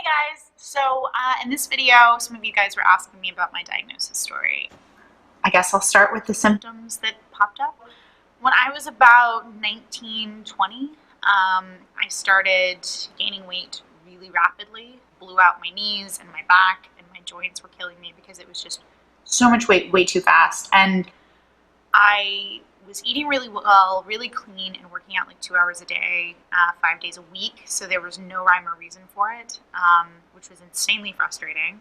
guys, so uh, in this video, some of you guys were asking me about my diagnosis story. I guess I'll start with the symptoms that popped up. When I was about 19, 20, um, I started gaining weight really rapidly, blew out my knees and my back, and my joints were killing me because it was just so much weight way too fast. And I was eating really well, really clean, and working out like 2 hours a day, 5 days a week. So there was no rhyme or reason for it, which was insanely frustrating.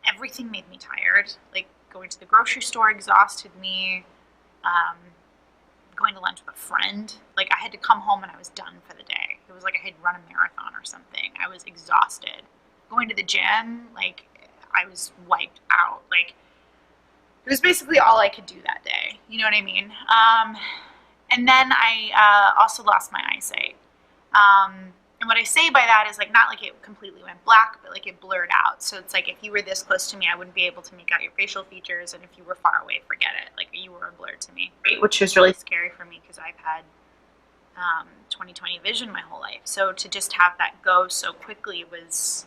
Everything made me tired. Like going to the grocery store exhausted me. Going to lunch with a friend, like I had to come home and I was done for the day. It was like I had run a marathon or something. I was exhausted. Going to the gym, like I was wiped out. Like it was basically all I could do that day. You know what I mean? And then I also lost my eyesight. And what I say by that is like not like it completely went black, but like it blurred out. So it's like if you were this close to me, I wouldn't be able to make out your facial features, and if you were far away, forget it. Like you were a blur to me, which was really scary for me because I've had 20/20 vision my whole life. So to just have that go so quickly was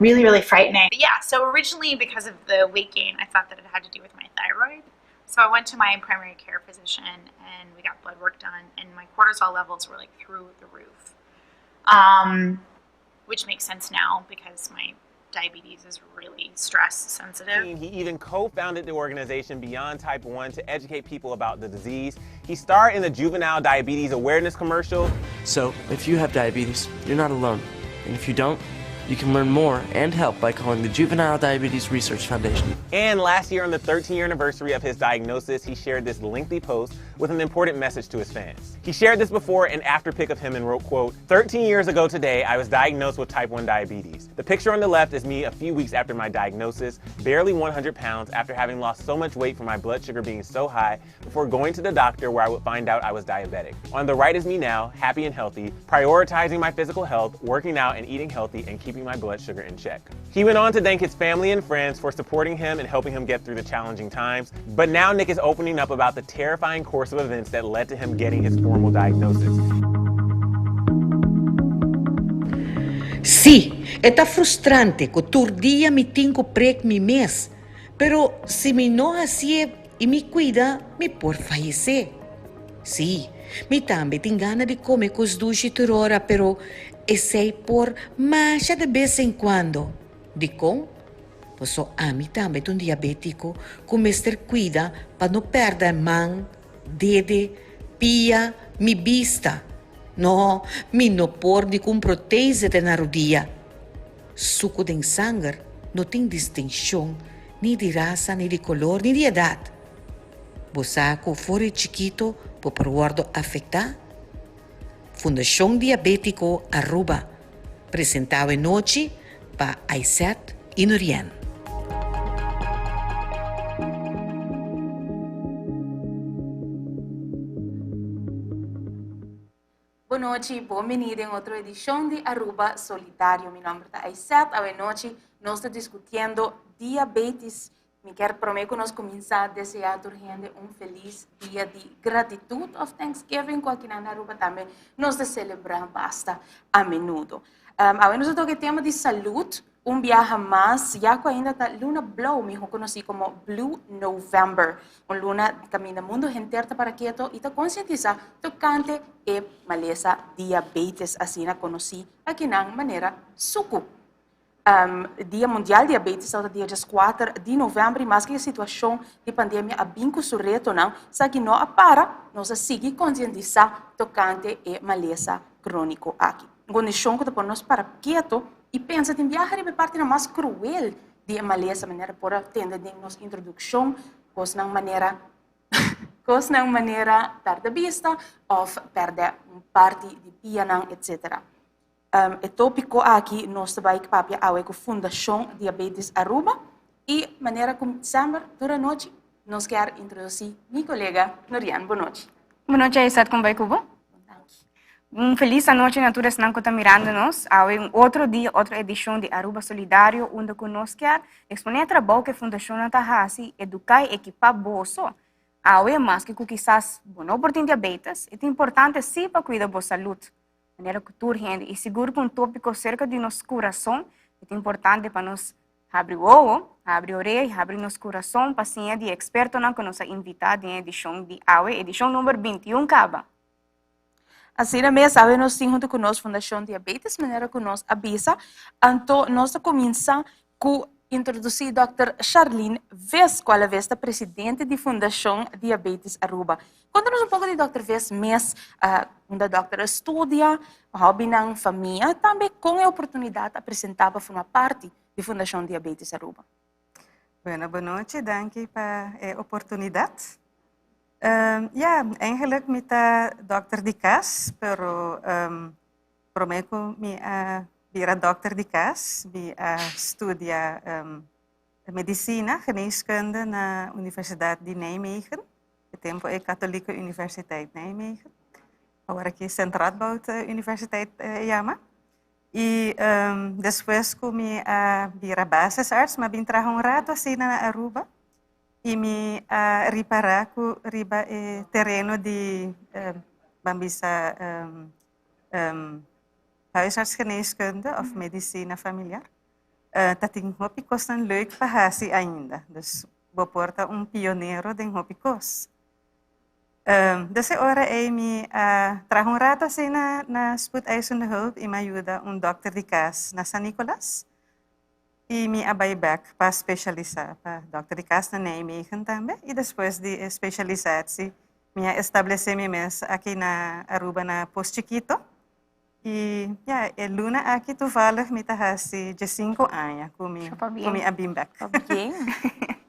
really, really frightening. But yeah, so originally because of the weight gain, I thought that it had to do with my thyroid. So I went to my primary care physician and we got blood work done, and my cortisol levels were like through the roof. Which makes sense now because my diabetes is really stress sensitive. He even co-founded the organization Beyond Type 1 to educate people about the disease. He starred in the juvenile diabetes awareness commercial. So, if you have diabetes, you're not alone. And if you don't, you can learn more and help by calling the Juvenile Diabetes Research Foundation. And last year, on the 13 year anniversary of his diagnosis, he shared this lengthy post with an important message to his fans. He shared this before and after pic of him and wrote, quote, 13 years ago today, I was diagnosed with type 1 diabetes. The picture on the left is me a few weeks after my diagnosis, barely 100 pounds after having lost so much weight from my blood sugar being so high before going to the doctor where I would find out I was diabetic. On the right is me now, happy and healthy, prioritizing my physical health, working out and eating healthy, and keeping my blood sugar in check. He went on to thank his family and friends for supporting him and helping him get through the challenging times. But now Nick is opening up about the terrifying course of events that led to him getting his formal diagnosis. Si, ta frustrante ku tur dia mi tin ku prek mi mes, pero si mi no hasié i mi kuida, mi por fayesé. Si, mi tambe tin gana di kome kos dushi tur ora, pero esei por masha de bes en kuando. Dikon? Paso ami tambe ta un diabétiko ku mester kuida pa no pèrdè man, dede, pia, mi bista. No, mi no por ni ku prótesis na rudia. Suku den sanger no tin distinshon ni di rasa, ni di koló, ni di edat. Bo sa ku for di chikitu bo por wòrdu afektá? Fundashon Diabétiko Aruba. Presentá anochi pa Aiset i Nurien. Bon nochi, bon bini na otro edishon di Aruba Solidario. Mi nòmber ta Aiset. Anochi nos ta diskutiendo diabetes. Mi ke promé ku nos kuminsá deseá tur hende un felis dia di gratitut òf Thanksgiving, ku aki na Aruba tambe nos ta selebrá basta a menudo. Awe nos ta toka e tema di salú, un biaha mas, ya ku ainda ta luna blou, mihó konosí komo Blue November. Un luna kaminda mundu henter ta para ketu i ta konsientisá tokante e malesa diabetes, asina konosí aki na manera suku. Dia Mundial Diabetes ta dia 4 di novèmber i maske e situashon di pandemia a bin ku su retonan, esaki no a para, nos a sigui konsientisá tokante e malesa króniko aki. Un kondishon ku ta pone nos para ketu i pensa tin biaha riba e parti mas kruel di e malesa, manera por a tende den nos introdukshon, kosnan manera pèrdè bista òf pèrdè un parti di pianan, etc. E tópiko aki nos ta bai papia awe ku Fundashon Diabetes Aruba i manera ku semper tur anochi nos ke introdusí mi kolega Norian. Bon nochi. Bon nochi, Aisat, kon ta bai ku bo? Un felis anochi na tur esnan ku ta mirando nos. Awe un otro dia, otro edishon di Aruba Solidario, unda ku nos ke eksponé trabou ku fundashon ta hasi, eduká i ekipá boso. Awe, maske ku kisas bo no por tin diabetes, ta importante si pa kuida bo salú. Manera ku tur hende i sigur ku un tópiko serka di nos kurason, e ta importante pa nos habri wowo, habri orea i habri nos kurason pa siña di e ekspertonan ku nos a invitá den e edishon di awe, edishon number 21 kaba. Asina mes, awe nos tin huntu ku nos Fundashon Diabetes, manera ku nos a bisa. Anto nos ta kuminsá ku introdusí dòkter Charlene Vis, ku alaves ta presidente di Fundashon Diabetes Aruba. Konta nos un poko di dòkter Vis mes, unda dòkter a studia, hòbinan, famia, tambe kon e oportunidat a presentá pa forma parti di Fundashon Diabetes Aruba. Bueno, bon nochi, danki pa e oportunidat. Ja, eigenlijk mi ta dòkter di kas, pero promé ku mi a bira dòkter di kas, mi a studia medisina, geneeskunde, na Universidat di Nijmegen, e tempu ei Katholieke Universiteit Nijmegen, awor aki Sint Radboud Universiteit yama. I despues ku mi a bira basisarts, mi a bin traha un ratu asina na Aruba i mi a ripará ku riba e tereno di ban bisa huisartsgeneeskunde òf medisina familiar ta tin hopi kosnan leuk pa hasi ainda. Dus bo por ta un pionero den hopi kos. Dus e ora ei mi a traha un rato asina na Spoedeisende Hulp i mi a yuda un dòkter di kas na San Nicolas. I mi a bai bèk pa spesialisá pa dòkter di kas na Nijmegen tambe. I despues di e spesialisatsie mi a establesé mi mes aki na Aruba na Pos Chikito. I ya, e luna aki toevallig mi ta hasi 15 aña ku mi ku mi a bin bèk.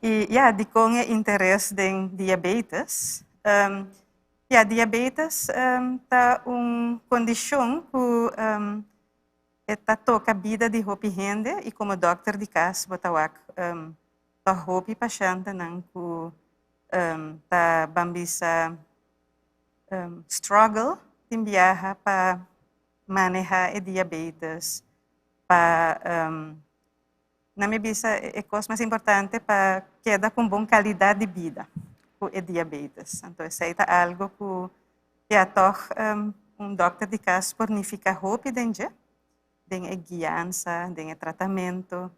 I ya, dikon e interes den diabetes? Ya, diabetes ta un kondishon ku e ta toka bida di hopi hende i komo dòkter di kas bo ta wak ta hopi pashentenan ku ta ban bisa struggle tin biaha pa maneha e diabetes, pa na mi bisa e kos mas importante pa keda ku un bon kalidat di bida ku e diabetes. Anto esei ta algo ku ya tòg un dòkter di kas por nifiká hopi den dje, den e guiansa, den e tratamentu,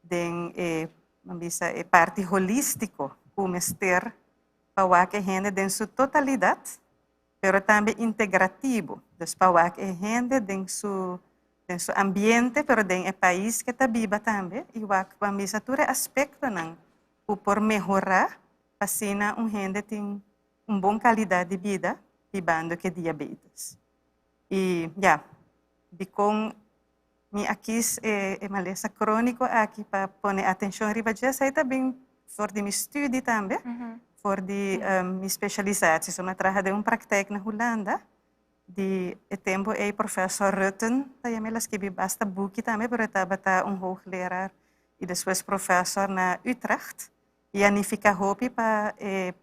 den e, ban bisa, e parti holístiko ku mester pa wak e hende den su totalidat, pero tambe integrativo. Dus pa wak e hende den su ambiente, pero den e pais ku e ta biba tambe, i wak ban bisa tur e aspektonan ku por mehorá pa asina un hende tin un bon kalidat di bida bibando ku e diabetes. I ya, dikon mi a kis e malesa króniko aki pa pone atenshon riba dje, esei ta bin for di mi studi tambe, for di mi spesialisatie. So mi a traha den un praktijk na Hulanda, di e tempu ei professor Rutten ta yama, el a skibi basta buki tambe, pero e tabata un hoogleraar i despues professor na Utrecht. I a nifiká hopi pa e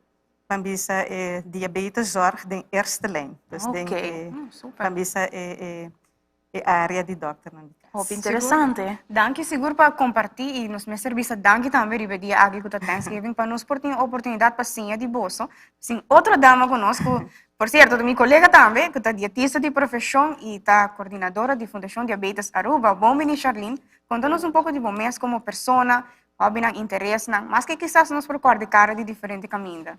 ban bisa e diabeteszorg den eerste lijn. Dus den e ban bisa e área di dòkternan di kas. Hopi interesante. Danki sigur pa kompartí i nos mester bisa danki tambe riba e dia aki ku ta Thanksgiving pa nos por tin e oportunidat pa siña di boso. Sin otro dama ku nos ku por sierto ta mi kolega tambe ku ta dietista di profeshon i ta kordinadora di Fundashon Diabetes Aruba. Bon bini Charlene, konta nos un poko di bo mes komo persona, hobbynan, interesnan, maske kisas nos por kòrda e kara di diferente kaminda.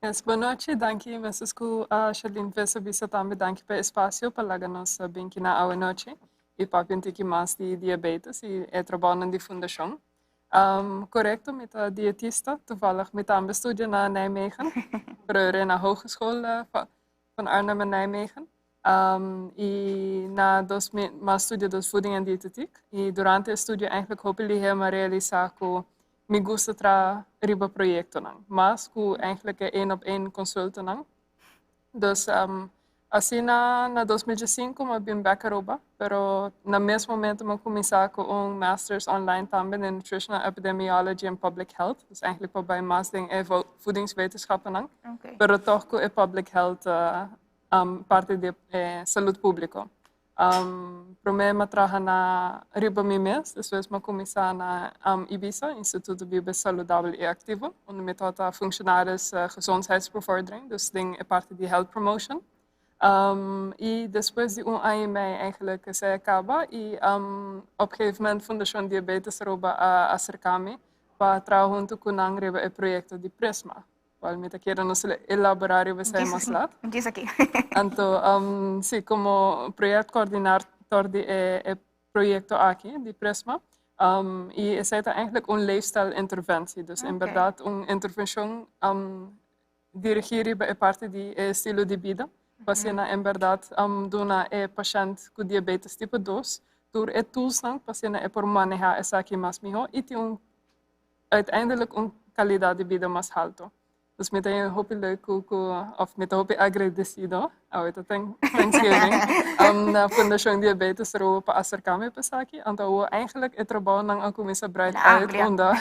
Yes, bon nochi, danki mesas ku Charlene Vis a bisa tambe danki pa e espasio pa laga nos bin kina awe nochi i papia un tiki mas di diabetes i e trabounan di fundashon. Korekto, mi ta dietista, toevallig mi tambe studia na Nijmegen, pero na Hogeschool van Arnhem en Nijmegen. I na dos mi a studia dus voeding en dietetiek i durante e studio eigenlijk hopi lihé mi a realisá ku mi gusta traha riba proyektonan mas ku eigenlijk e één op één consultonan. Dus asina na 2005 mi a bin bèk Aruba, pero na mes momento mi a kuminsá ku un masters online tambe den nutritional epidemiology and public health, dus eigenlijk pa bai mas den e voedingswetenschappennan, pero tòg ku e public health parti di e salud públiko. Promé mi a traha na riba mi mes, despues mi a kuminsá na IBISA, Instituto Biba Saludabel i Aktivo, unda mi tabata functionaris gezondheidsbevordering, dus den e parti di health promotion. I despues di un aña i mei eigenlijk esei a kaba i op gegeven moment Fundashon Diabetes Aruba a aserká mi pa traha huntu ku nan riba e proyekto di Prisma. Wel, mi ta kere nos elaborá riba esei mas lat. Djis aki. Anto, sí, komo projectcoördinator di e proyekto aki di Prisma. I esei ta eigenlijk un leefstijl interventie. Dus en bèrdat un intervenshon dirigí riba e parti di e estilo di bida. Pa asina en bèrdat duna e pashènt ku diabetes tipo dos tur e toolsnan pa asina e por manehá esaki mas mihó i tin un uiteindelijk un kalidat di bida mas haltu. Dus mi ta hopi leuk ku of mi ta hopi agradecido, awe ta Thanksgiving, na Fundashon Diabetes Aruba pa aserká mi pa esaki. Anto awo eigenlijk e trabounan a kuminsá breit uit unda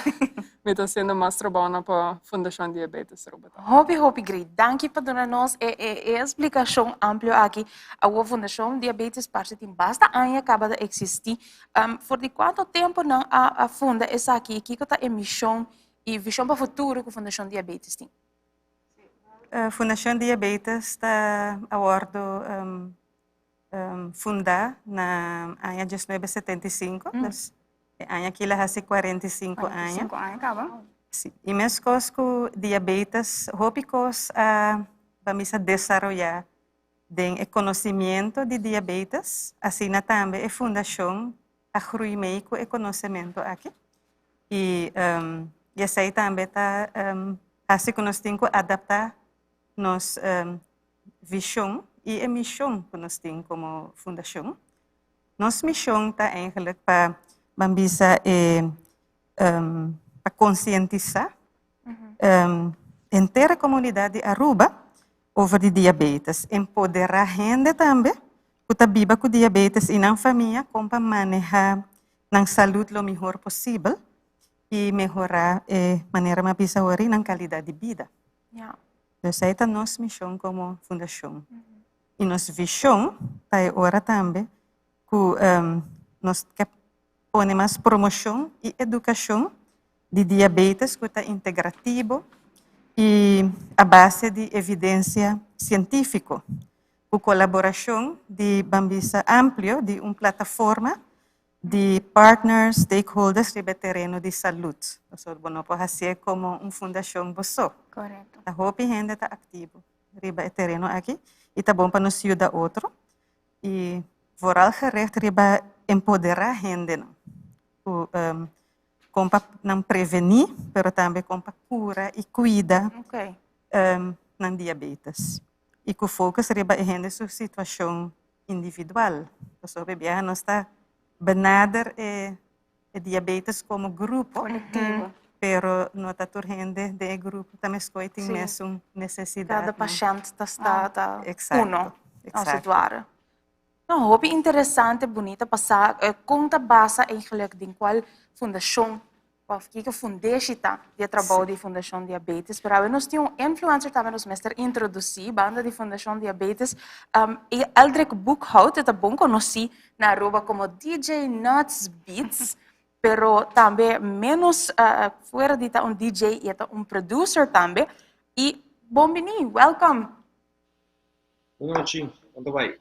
mi ta hasiendo mas trabounan pa Fundashon Diabetes Aruba. Hopi hopi great. Danki pa duna nos e e splikashon amplio aki. Awo Fundashon Diabetes parse tin basta aña kaba ta eksistí. For di kuantu tempu nan a funda esaki i kiko ta e mishon i vishon pa futuro ku Fundashon Diabetes tin? Fundashon Diabetes ta a wòrdu fundá na aña 1975, dus e aña aki lo hasi 45 aña. 45 aña kaba. Sí, i meskos ku diabetes hopi kos a bamisa desaroyá den e konosimiento di diabetes, asina tambe e fundashon a groei mee ku e konosementu aki. I esei tambe ta hasi ku nos tin ku adaptá nos vishon i e mishon ku nos tin komo fundashon. Nos mishon ta eigenlijk pa ban bisa e pa konsientisá henter e komunidat di Aruba over di diabetes, empoderá hende tambe ku ta biba ku diabetes i nan famia kon pa manehá nan salud lo mihor posibel i mehorá e manera mi a bisa awor nan kalidat di bida. Dus ei ta nos mishon komo fundashon. I nos vishon ta e ora tambe ku nos ke pone mas promoshon i edukashon di diabetes ku ta integrativo i a base di evidensia sientífiko, ku kolaborashon di ban bisa amplio di un plataforma di partners, stakeholders riba e tereno di salud. Pasobra bo no por hasié komo un fundashon bo so. Ta hopi hende ta aktivo riba e tereno aki i ta bon pa nos yuda otro i vooral gericht riba empoderá hendenan ku kon pa nan prevení pero tambe kon pa kura i kuida nan diabetes i ku focus riba e hende su situashon individual. Pasobra biaha nos ta benader e diabetes komo grupo, pero no ta tur hende den e grupo ta meskos i tin mesun nesesidatnan. Kada pashènt ta sta ta uno, als het ware. No, hopi interesante, bunita pa sa kon ta basa eigenlijk den kual fundashon òf kiko fundeshi ta di e trabou di Fundashon Diabetes. Pero awe nos tin un influencer tambe nos mester introdusí banda di Fundashon Diabetes. Eldrick Boekhoudt e ta bon konosí na Aruba komo DJ Nuts Beats, pero tambe ménos fuera di ta un DJ e ta un producer tambe. I bon bini, welcome! Bon nochi, kon ta bai?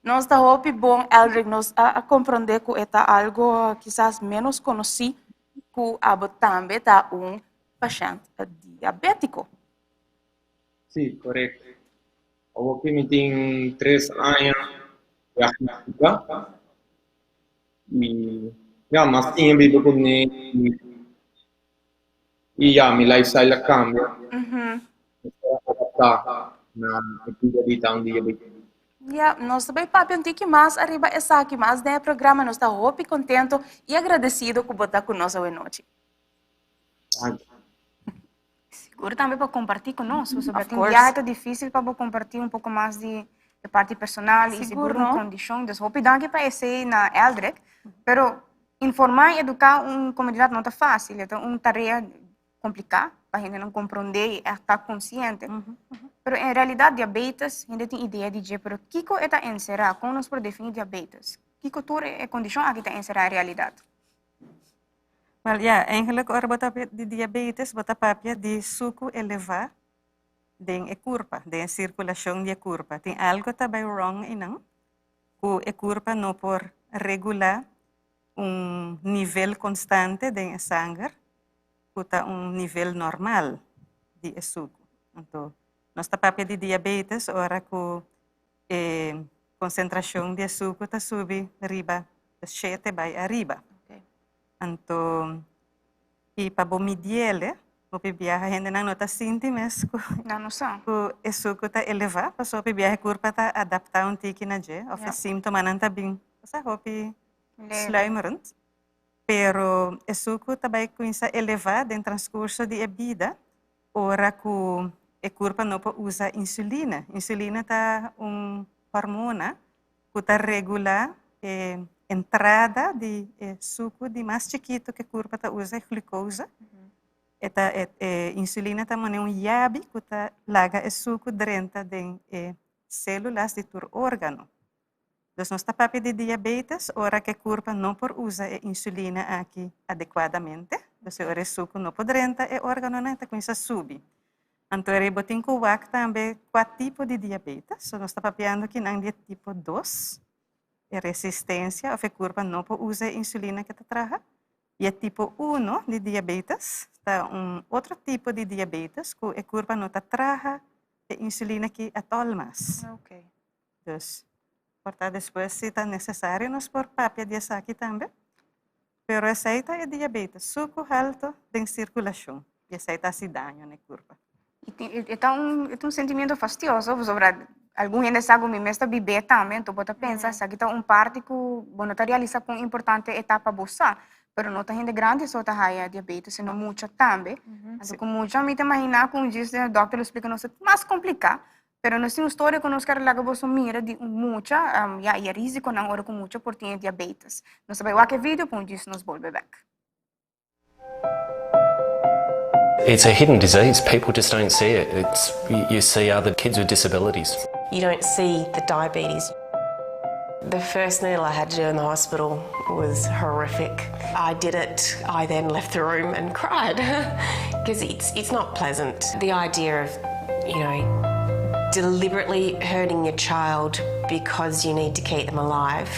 Nos ta hopi bon, Eldrick. Nos a comprende cu e ta algo kisas menos conoci cu abo tambe ta un pashent diabetico. Sí, correcto. Awoki mi tin tres aña diagnostica y ya, mas tin biba cu ne y ya, mi lifestyle a cambia. Mester a adapta na e bida di ta un diabetico. Ya, nos ta bay papia un tiki mas ariba esaki mas den e programa. Nos ta hopi contento y agradecido cu bo ta cu nos awe nochi. Danki. Sigur tambe pa comparti cu nos, pasobra tin biaha ta dificil pa bo comparti un poco mas di e parti personal y sigur un condicion. Dus hopi danki pa esey na Eldrick. Pero informa y educa un comunidad no ta facil, e ta un tarea complica pa hendenan comprende y echt ta consciente. Pero en realidad diabetes, hende tin idea di dje, pero kico e ta encera? Con nos por defini diabetes? Kico tur e condicion aki ta encera en realidad? Wel ja, eigenlijk ora bo ta papia di diabetes, bo ta papia di sucu eleva. den e kurpa, den e sirkulashon di e kurpa. Tin algu ta bai wrong einan ku e kurpa no por regulá un nivel konstante den e sanger ku ta un nivel normal di e suku. Anto nos ta papia di diabetes ora ku e konsentrashon di e suku ta subi riba shete bai ariba. Anto i pa bo midiele, hopi biaha hendenan no ta sinti mes ku Nan no sa. ku e suku ta elevá, pasobra hopi biaha e kurpa ta adaptá un tiki na dje òf e síntomanan ta bin, osea, hopi sluimerend. Pero e suku ta bai kuminsá elevá den transkurso di e bida ora ku e kurpa no por usa insulina. Insulina ta un hormona ku ta regulá e entrada di e suku di mas chikitu ku e kurpa ta usa, e glukosa. E ta e insulina ta mane un yabi ku ta laga e suku drenta den e sélulas di tur órgano. Dus nos ta papia di diabetes ora ku e kurpa no por usa e insulina aki adekuadamente. Dus e ora e suku no por drenta e órganonan e ta kuminsá subi. Anto eri bo tin ku wak tambe kua tipo di diabetes. So nos ta papiando kinan di e tipo dos, e resistencia of e kurpa no por usa e insulina ke ta traha. I e tipo uno di diabetes ta un otro tipo di diabetes ku e kurpa no ta traha e insulina ki atòl mas. Dus por ta despues si ta necesario nos por papia di esaki tambe. Pero esei ta e diabetes, suku halto den circulacion y esei ta haci daño na e curpa. E ta un e ta un sentimiento fastioso pasobra algun hende sa ku mi mes ta bib'é tambe anto bo ta pensa esaki ta un parti ku bo no ta realisa kon importante e ta pa bo sa pero no ta hende grandi so ta haya diabetes sino mucha tambe anto ku mucha mi ta imaginá ku un djis e dòkter lo splika nos mas kompliká. Pero nos tin un storia ku nos ker laga boso mira di un mucha, ya, i e risikonan ora ku mucha por tin e diabetes. Nos ta bai wak e video pa un djis nos bolbe bek. It's a hidden disease, people just don't see it. It's, you see other kids with disabilities. You don't see the diabetes. The first needle I had to do in the hospital was horrific. I did it, I then left the room and cried because it's, it's not pleasant. The idea of, you know, deliberately hurting your child because you need to keep them alive,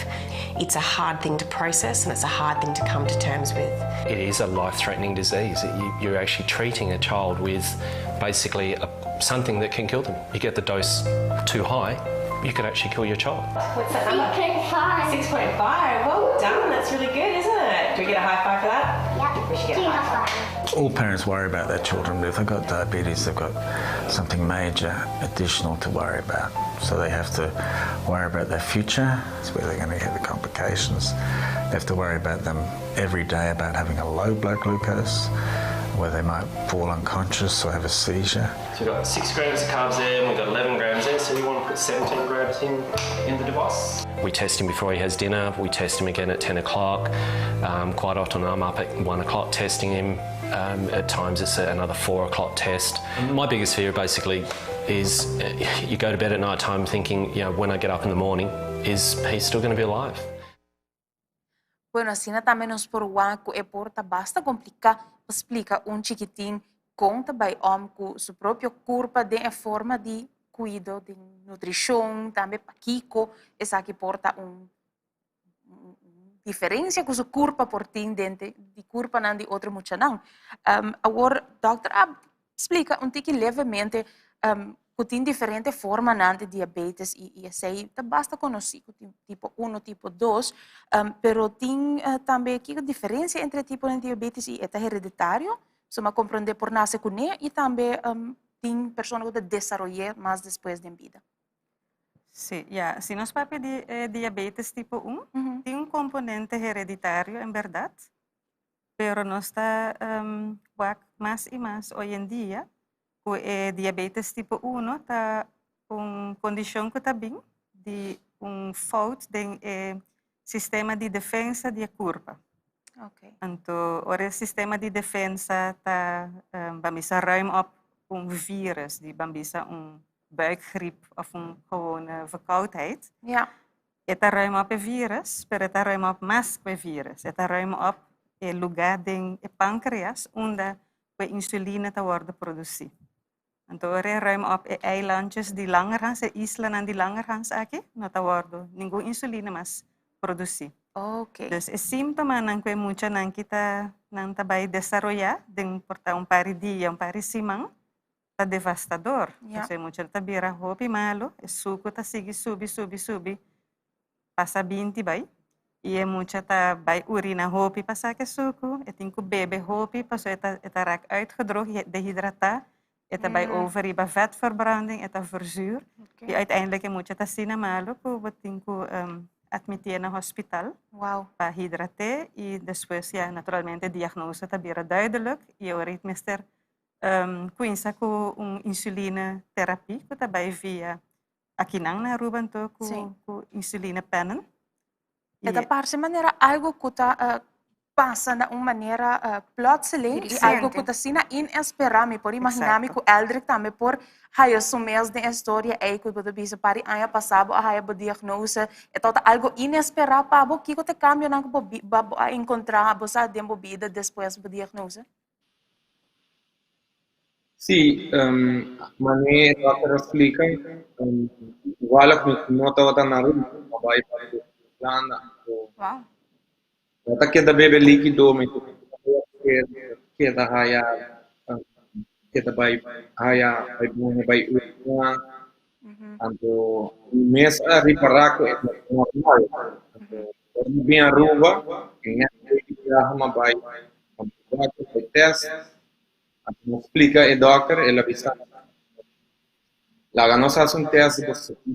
it's a hard thing to process and it's a hard thing to come to terms with. It is a life-threatening disease. You, you're actually treating a child with basically a, something that can kill them. You get the dose too high, you could actually kill your child. What's that number? 6.5. 6.5. Well done. That's really good, isn't it? Do we get a high five for that? Yeah. We should get a high five. All parents worry about their children, but if they've got diabetes, they've got something major additional to worry about. So they have to worry about their future, it's where they're going to get the complications. They have to worry about them every day about having a low blood glucose, where they might fall unconscious or have a seizure. So we've got 6 grams of carbs there and we've got 11 grams there, so you want to put 17 grams in, in the device. We test him before he has dinner, we test him again at 10 o'clock. Quite often I'm up at 1 o'clock testing him. At times it's another 4 o'clock test. My biggest fear basically is you go to bed at night time thinking, you know, when I get up in the morning, is he still going to be alive? Bueno, asina tambe nos por wak ku e por ta basta kompliká pa splika un chikitin kon ta bai om ku su propio kurpa den e forma di kuido, den nutrishon, tambe pakiko esaki por ta un diferensia ku su kurpa por tin den di kurpanan di otro muchanan. Awor dòkter a splika un tiki levemente ku tin diferente formanan di diabetes i i esei ta basta konosí ku tin tipo uno, tipo dos, pero tin tambe kiko diferensia entre e tiponan di diabetes i e ta hereditario? So mi a komprondé por nase kuné i tambe tin persona ku ta desaroy'é mas despues den bida. Sí, ya. Si nos papia di e diabetes tipo un, tin un komponente hereditario en bèrdat, pero nos ta wak mas i mas hoy en dia ku e diabetes tipo uno ta un kondishon ku ta bin di un fout den e sistema di defensa di e kurpa. Anto ora e sistema di defensa ta ban bisa ruim op un virus, di ban bisa un buikgriep of un gewone verkoudheid. E ta ruim op e virus, pero e ta ruim op mas ku e virus. E ta ruim op e lugá den e pankreas unda ku e insulina ta wòrdu produsí. Anto ora e ruim op e eilandjes di Langerhans, e islanan di Langerhans aki, no ta wòrdu ningun insulina mas produsí. Dus e síntomanan ku e muchanan ki ta nan ta bai desaroyá den por ta un par di dia, un par di siman, ta devastador. Pasobra e mucha ta bira hopi malu, e suku ta sigui subi, subi, subi, pasa 20 bai. I e mucha ta bai urina hopi pa saka e suku, e tin ku bebe hopi pasobra e ta e ta rak uitgedroogd, dehidratá, e ta bai over riba vetverbranding, e ta verzuur. I uiteindelijk e mucha ta asina malu ku bo tin ku admitié na hospital pa hidrat'é i despues ya naturalmente e diagnose ta bira duidelijk i e ora ei mester kuinsa ku un insuline terapie ku ta bai via akinan na Aruba anto ku ku insuline pennen. E ta parse manera algo ku ta pasa na un manera plotseling i algo ku ta asina inesperá. Mi por imaginá mi ku Eldrick tambe por haya su mes den e storia ei ku bo ta bisa par di aña pasá bo a haya bo diagnose. E tabata algo inesperá pa bo. Kiko ta e kambionan ku bo bo a enkontrá bo sa den bo bida despues bo diagnose? Sí, manera e dòkter a splika, toevallig mi no tabata na Aruba, mi a bai pa Hulanda, anto mi ta keda bebe líkido, mi ta keda haya, keda bai haya, bai baña, bai urina, anto mi mes a ripará ku e no ta normal, anto ora mi bin Aruba, e nèt di biaha mi a bai pa bai tèst, Anto mi a splika e dòkter, el a bisa, Laga nos hasi un tèst di bo suku.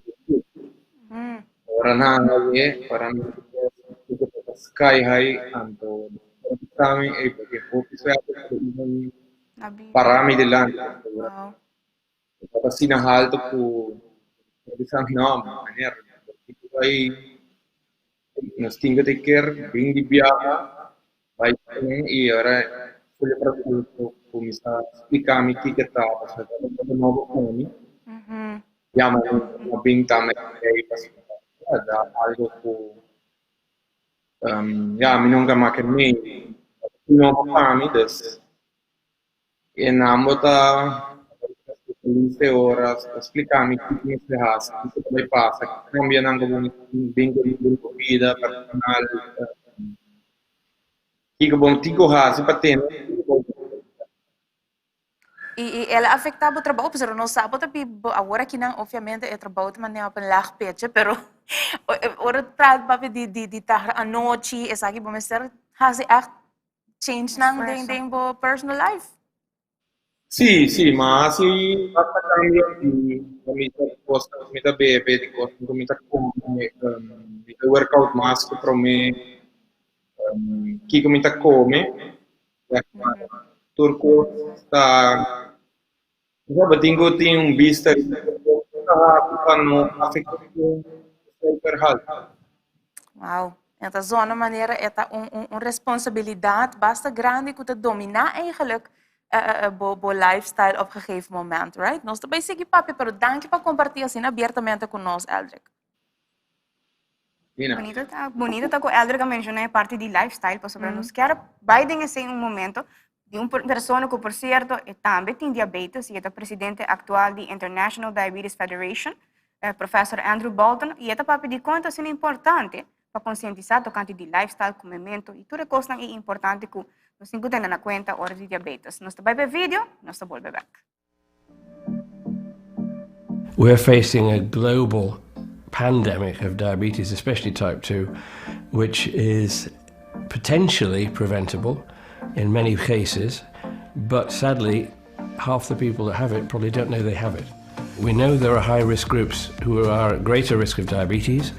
Ora nan a hañ'é, ora nan a hasi tèst, e suku tabata sky high, anto dòkter a bisa mi, Ey, bo tin hopi suerte, pero iban para mi dilanti, pasobra e tabata asina haltu ku el a bisa mi, No, meneer, bo tin ku bai, nos tin ku ta kier bin di biaha. Bai ten i ora Julio Francisco kuminsá splika mi kiko ta pasobra ta tabata nobo ku mi. Yama mi pa bin tambe ei pasobra ta algo ku ya mi nunka make mei nobo pa mi dus e nan bo ta especialista e ora ta splika mi kiko mester hasi kiko ta bai pasa ki kambionan ku bo mester bin ku den bo bida personal kiko bo tin ku hasi pa tene I i el a afecta bo trabou pasobra nos sa bo ta biba awor akinan obviamente e trabou ta manera op een laag pitje pero ora ta papia di di di tarde anochi esaki bo mester hasi echt change nan den den bo personal life. Sí, sí, ma hasi basta cambio di mi ta cosnan cu mi ta bebe, di cosnan cu mi ta come, mi ta workout mas cu prome, kico mi ta come, tur cos ta, bo tin cu tin un bista riba tur cos cu ta hasi pa no afecta bo suiker halto. Wow, e ta zona manera e ta un un un responsabilidad basta grandi cu ta domina eigenlijk bo bo lifestyle op gegeven moment, right? Nos ta bay sigui papia, pero danki pa comparti asina abiertamente cu nos, Eldrick. Dina. Bonito ta, bonito ta cu Eldrick a menciona e parti di lifestyle, pasobra nos kier bay den esey un momento di un persona cu por cierto e tambe tin diabetes y e ta presidente actual di International Diabetes Federation, Professor Andrew Bolton, y e ta papia di con ta asina importante pa concientisa tocante di lifestyle, comemento y tur e cosnan e importante cu nos tin cu tene na cuenta ora di diabetes. Nos ta bay pa e video, nos ta bolbe bek. We're facing a global pandemic of diabetes, especially type 2, which is potentially preventable in many cases, but sadly, half the people that have it probably don't know they have it. We know there are high risk groups who are at greater risk of diabetes,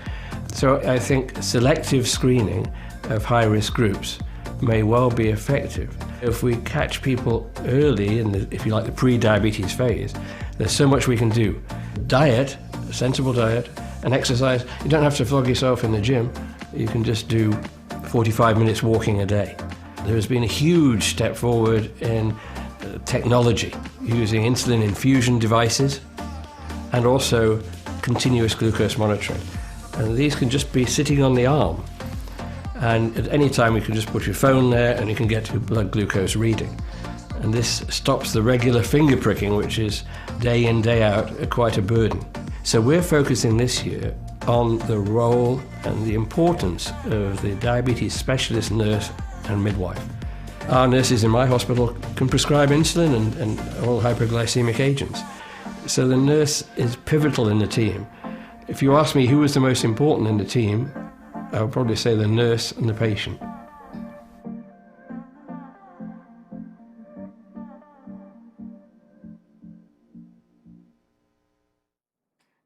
so I think selective screening of high risk groups may well be effective. If we catch people early in the, if you like, the pre-diabetes phase, there's so much we can do. Diet, a sensible diet, and exercise. You don't have to flog yourself in the gym. You can just do 45 minutes walking a day. There has been a huge step forward in uh, technology using insulin infusion devices and also continuous glucose monitoring. And these can just be sitting on the arm. And at any time, you can just put your phone there and you can get your blood glucose reading. And this stops the regular finger pricking, which is day in, day out, quite a burden. So we're focusing this year on the role and the importance of the diabetes specialist nurse and midwife. Our nurses in my hospital can prescribe insulin and, and all hypoglycemic agents. So the nurse is pivotal in the team. If you ask me who was the most important in the team, I would probably say the nurse and the patient.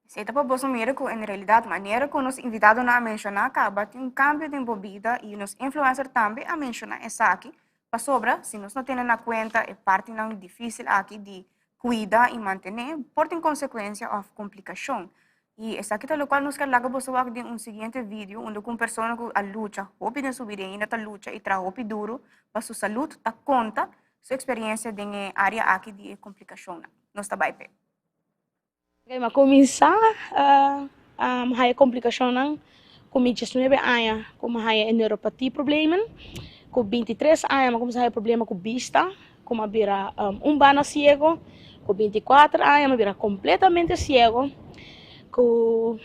Esei ta pa boso mira ku en realidat manera ku nos invitadonan a menshoná kaba tin un kambio den bo bida i nos influencer tambe a menshoná esaki pasobra si nos no tene na kuenta e partinan difísil aki di kuida i mantené por tin konsekuensia òf komplikashon. I esaki ta lokual nos ke laga boso wak den un siguiente video unda ku un persona ku a lucha hopi den su bida i ainda ta lucha i traha hopi duru pa su salud ta konta su eksperensia den e área aki di e komplikashonnan. Nos ta bai p'e. Mi a kuminsá haya komplikashonnan ku mi diesnuebe aña ku mi a haya e neuropatie problemen. Ku bintitres aña mi a kuminsá haya problema ku bista, ku mi a bira un banda siego. Ku bintikuater aña mi a bira kompletamente siego. Ku,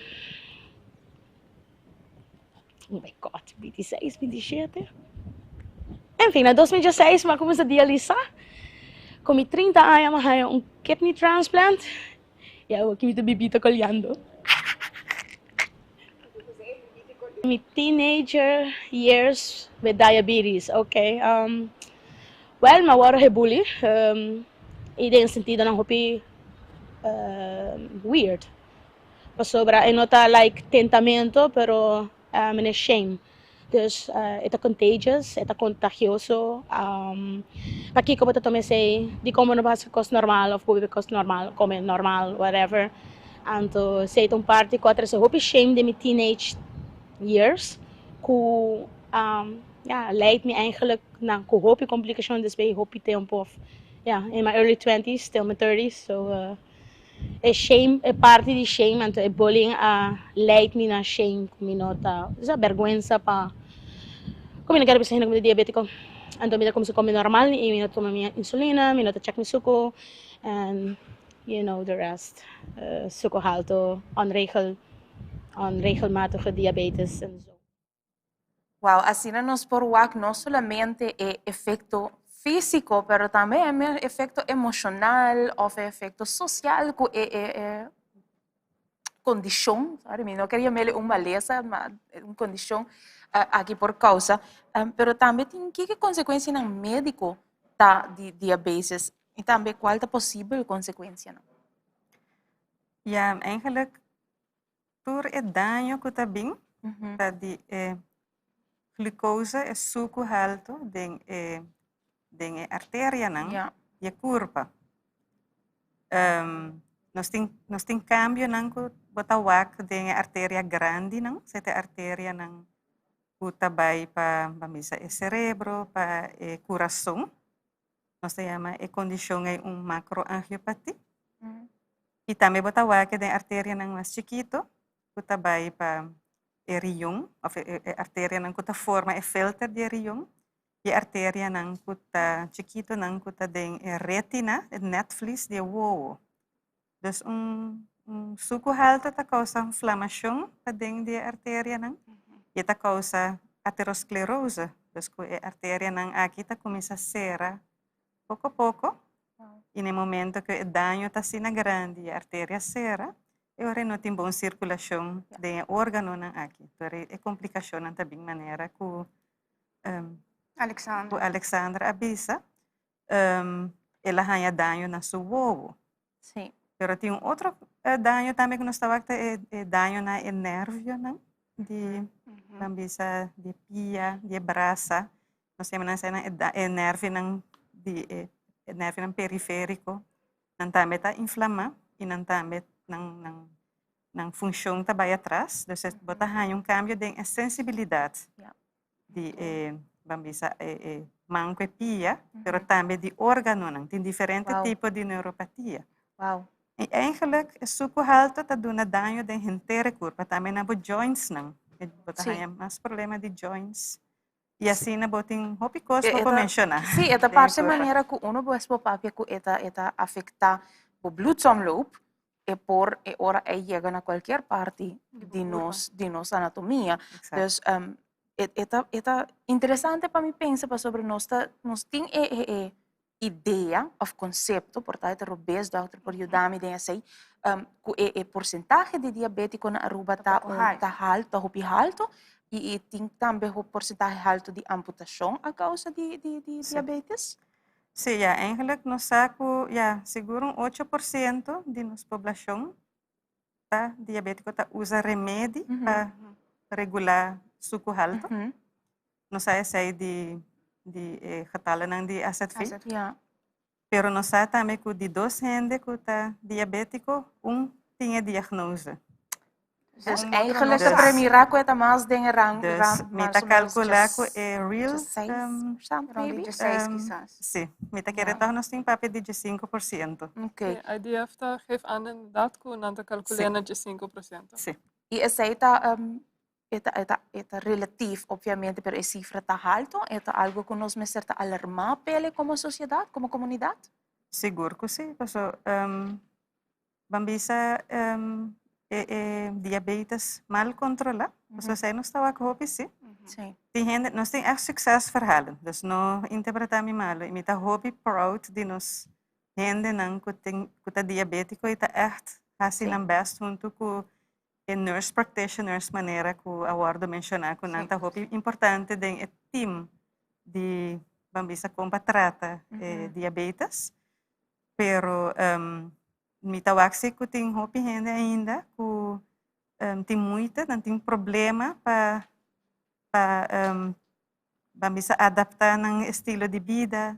oh my God, bintiseis, bintishete? Enfin, na dos mil dieseis mi a kuminsá dialisá. Ku mi trinta aña mi a haña un kidney transplant i awoki mi ta bibita koliando. Mi teenager years with diabetes, ok. Well, mi a wòrdu hebully i den sentidonan hopi weird. Pasobra e no ta like tentamento, pero mi shame. Dus e ta contagious, e ta contagioso. Pakiko bo ta tuma esei? Dikon bo no por hasi kos normal of bo biba kos normal, kome normal, whatever. Anto esei ta un parti ku a trese hopi shame den mi teenage years ku ya leid mi eigenlijk na ku hopi komplikashon despues di hopi tempu of ya in my early twenties till my thirties. So E shame, e parti di shame, anto e bullying a leid mi na shame ku mi no ta, sa bergwensa pa ku mi no kere bisa hende ku mi ta diabetiko. Anto mi ta kuminsá kome normal i mi no tuma mi insulina, mi no ta check mi suku and you know the rest. Suku halto, onregel, onregelmatige diabetes en zo. Wow, asina nos por wak no solamente e efecto físico, pero tambe e efecto emocional of e efecto social cu e, e, e condicion, sorry, mi no quer llamarle un maleza, ma un condicion uh, aki por causa. Um, pero tambe tin kiko consecuencianan médico ta di diabetes y tambe cual ta posible consecuencianan. Ja, eigenlijk Tur e daño ku ta bin ta di e glucose, e suku haltu den e den e arterianan di e kurpa. Nos tin nos tin kambionan ku bo ta wak den e arteria grandinan, esei ta e arterianan ku ta bai pa ban bisa e serebro, pa e kurason. Nos ta yama e kondishon ei un makroangiopati. I tambe bo ta wak den arterianan mas chikito ku ta bai pa e rion, òf e arterianan ku ta forma e filter di e rion, i e arterianan ku ta chikitonan ku ta den e retina, e netvlies di e wowo. Dus un suku haltu ta kousa inflamashon paden di e arterianan i e ta kousa aterosklerose. Dus ku e arterianan aki ta kuminsá sera poko poko i na e momento ku e daño ta asina grandi i e arteria sera, e ora e no tin bon sirkulashon den e órganonan aki. Tur e komplikashonnan ta bin manera ku Alexandra a bisa. El a haña daño na su wowo. Sí. Pero tin un otro daño tambe ku nos ta wak ta e daño na e nervionan di nan bisa di e pia, di e brasa. Nos yama nan esei e nervionan di e nervionan periferiko. Nan tambe ta inflamá i nan tambe nan nan nan funshon ta bai atras. Dus bo ta haña un kambio den e sensibilidat. Di e ban bisa e e man ku e pia, pero tambe di órganonan. Tin diferente tipo di neuropatia. Wow. I eigenlijk e suku haltu ta duna daño den henter e kurpa, tambe na bo jointsnan. Bo ta haña mas problema di joints. I asina bo tin hopi kos bo por menshoná. Sí, e ta parse manera ku uno bo por papia ku e ta e ta afektá bo bloedsomloop, e por e ora ei yega na kualkier parti di nos di nos anatomia. Dus e e ta e ta interesante pa mi pensa pasobra nos ta nos tin e e e idea of konsepto, por ta e ta robes, dòkter por yuda mi den esei, ku e e porsentahe di diabétiko na Aruba ta un ta haltu, ta hopi haltu i i tin tambe hopi porsentahe haltu di amputashon a kousa di di di diabetes. Sí, ya, eigenlijk nos sa ku ya sigur un 8% di nos poblashon ta diabétiko ta usa remedi pa regulá suku haltu. Nos sa esei di di e getalenan di AZV. Ja. Pero nos sa tambe ku di dos hende ku ta diabétiko, un tin e diagnose. Dus eigenlijk ta premira ku e ta mas den e rang, Dus rang mi mas ta o menos kalkulá ku e real, 6% maybe? 6 kisas. Sí, mi ta kere tòg nos tin papia di 5%. Oké. Sí, IDF ta geef aan inderdaad ku nan ta kalkulá na 5%. Sí. I esei ta E ta, e ta, e ta relatief, obviamente, pero e cifra ta halto. E ta algo cu nos mester ta alarmá p'ele como sociedad, como comunidad? Sigur cu si, paso ban bisa e e diabetes mal controla, paso esei nos ta wak hopi si. Tin hende, nos tin echt succesverhalen, dus no interpreta mi malo, y mi ta hopi proud di nos hendenan cu tin, cu ta diabetico y ta echt haci nan best hunto cu e nurse practitioners manera ku a wòrdu menshoná ku nan ta hopi importante den e team di ban bisa kon pa trata e diabetes. Pero mi ta wak si ku tin hopi hende ainda ku tin moeite, nan tin problema pa pa ban bisa adaptá nan estilo di bida,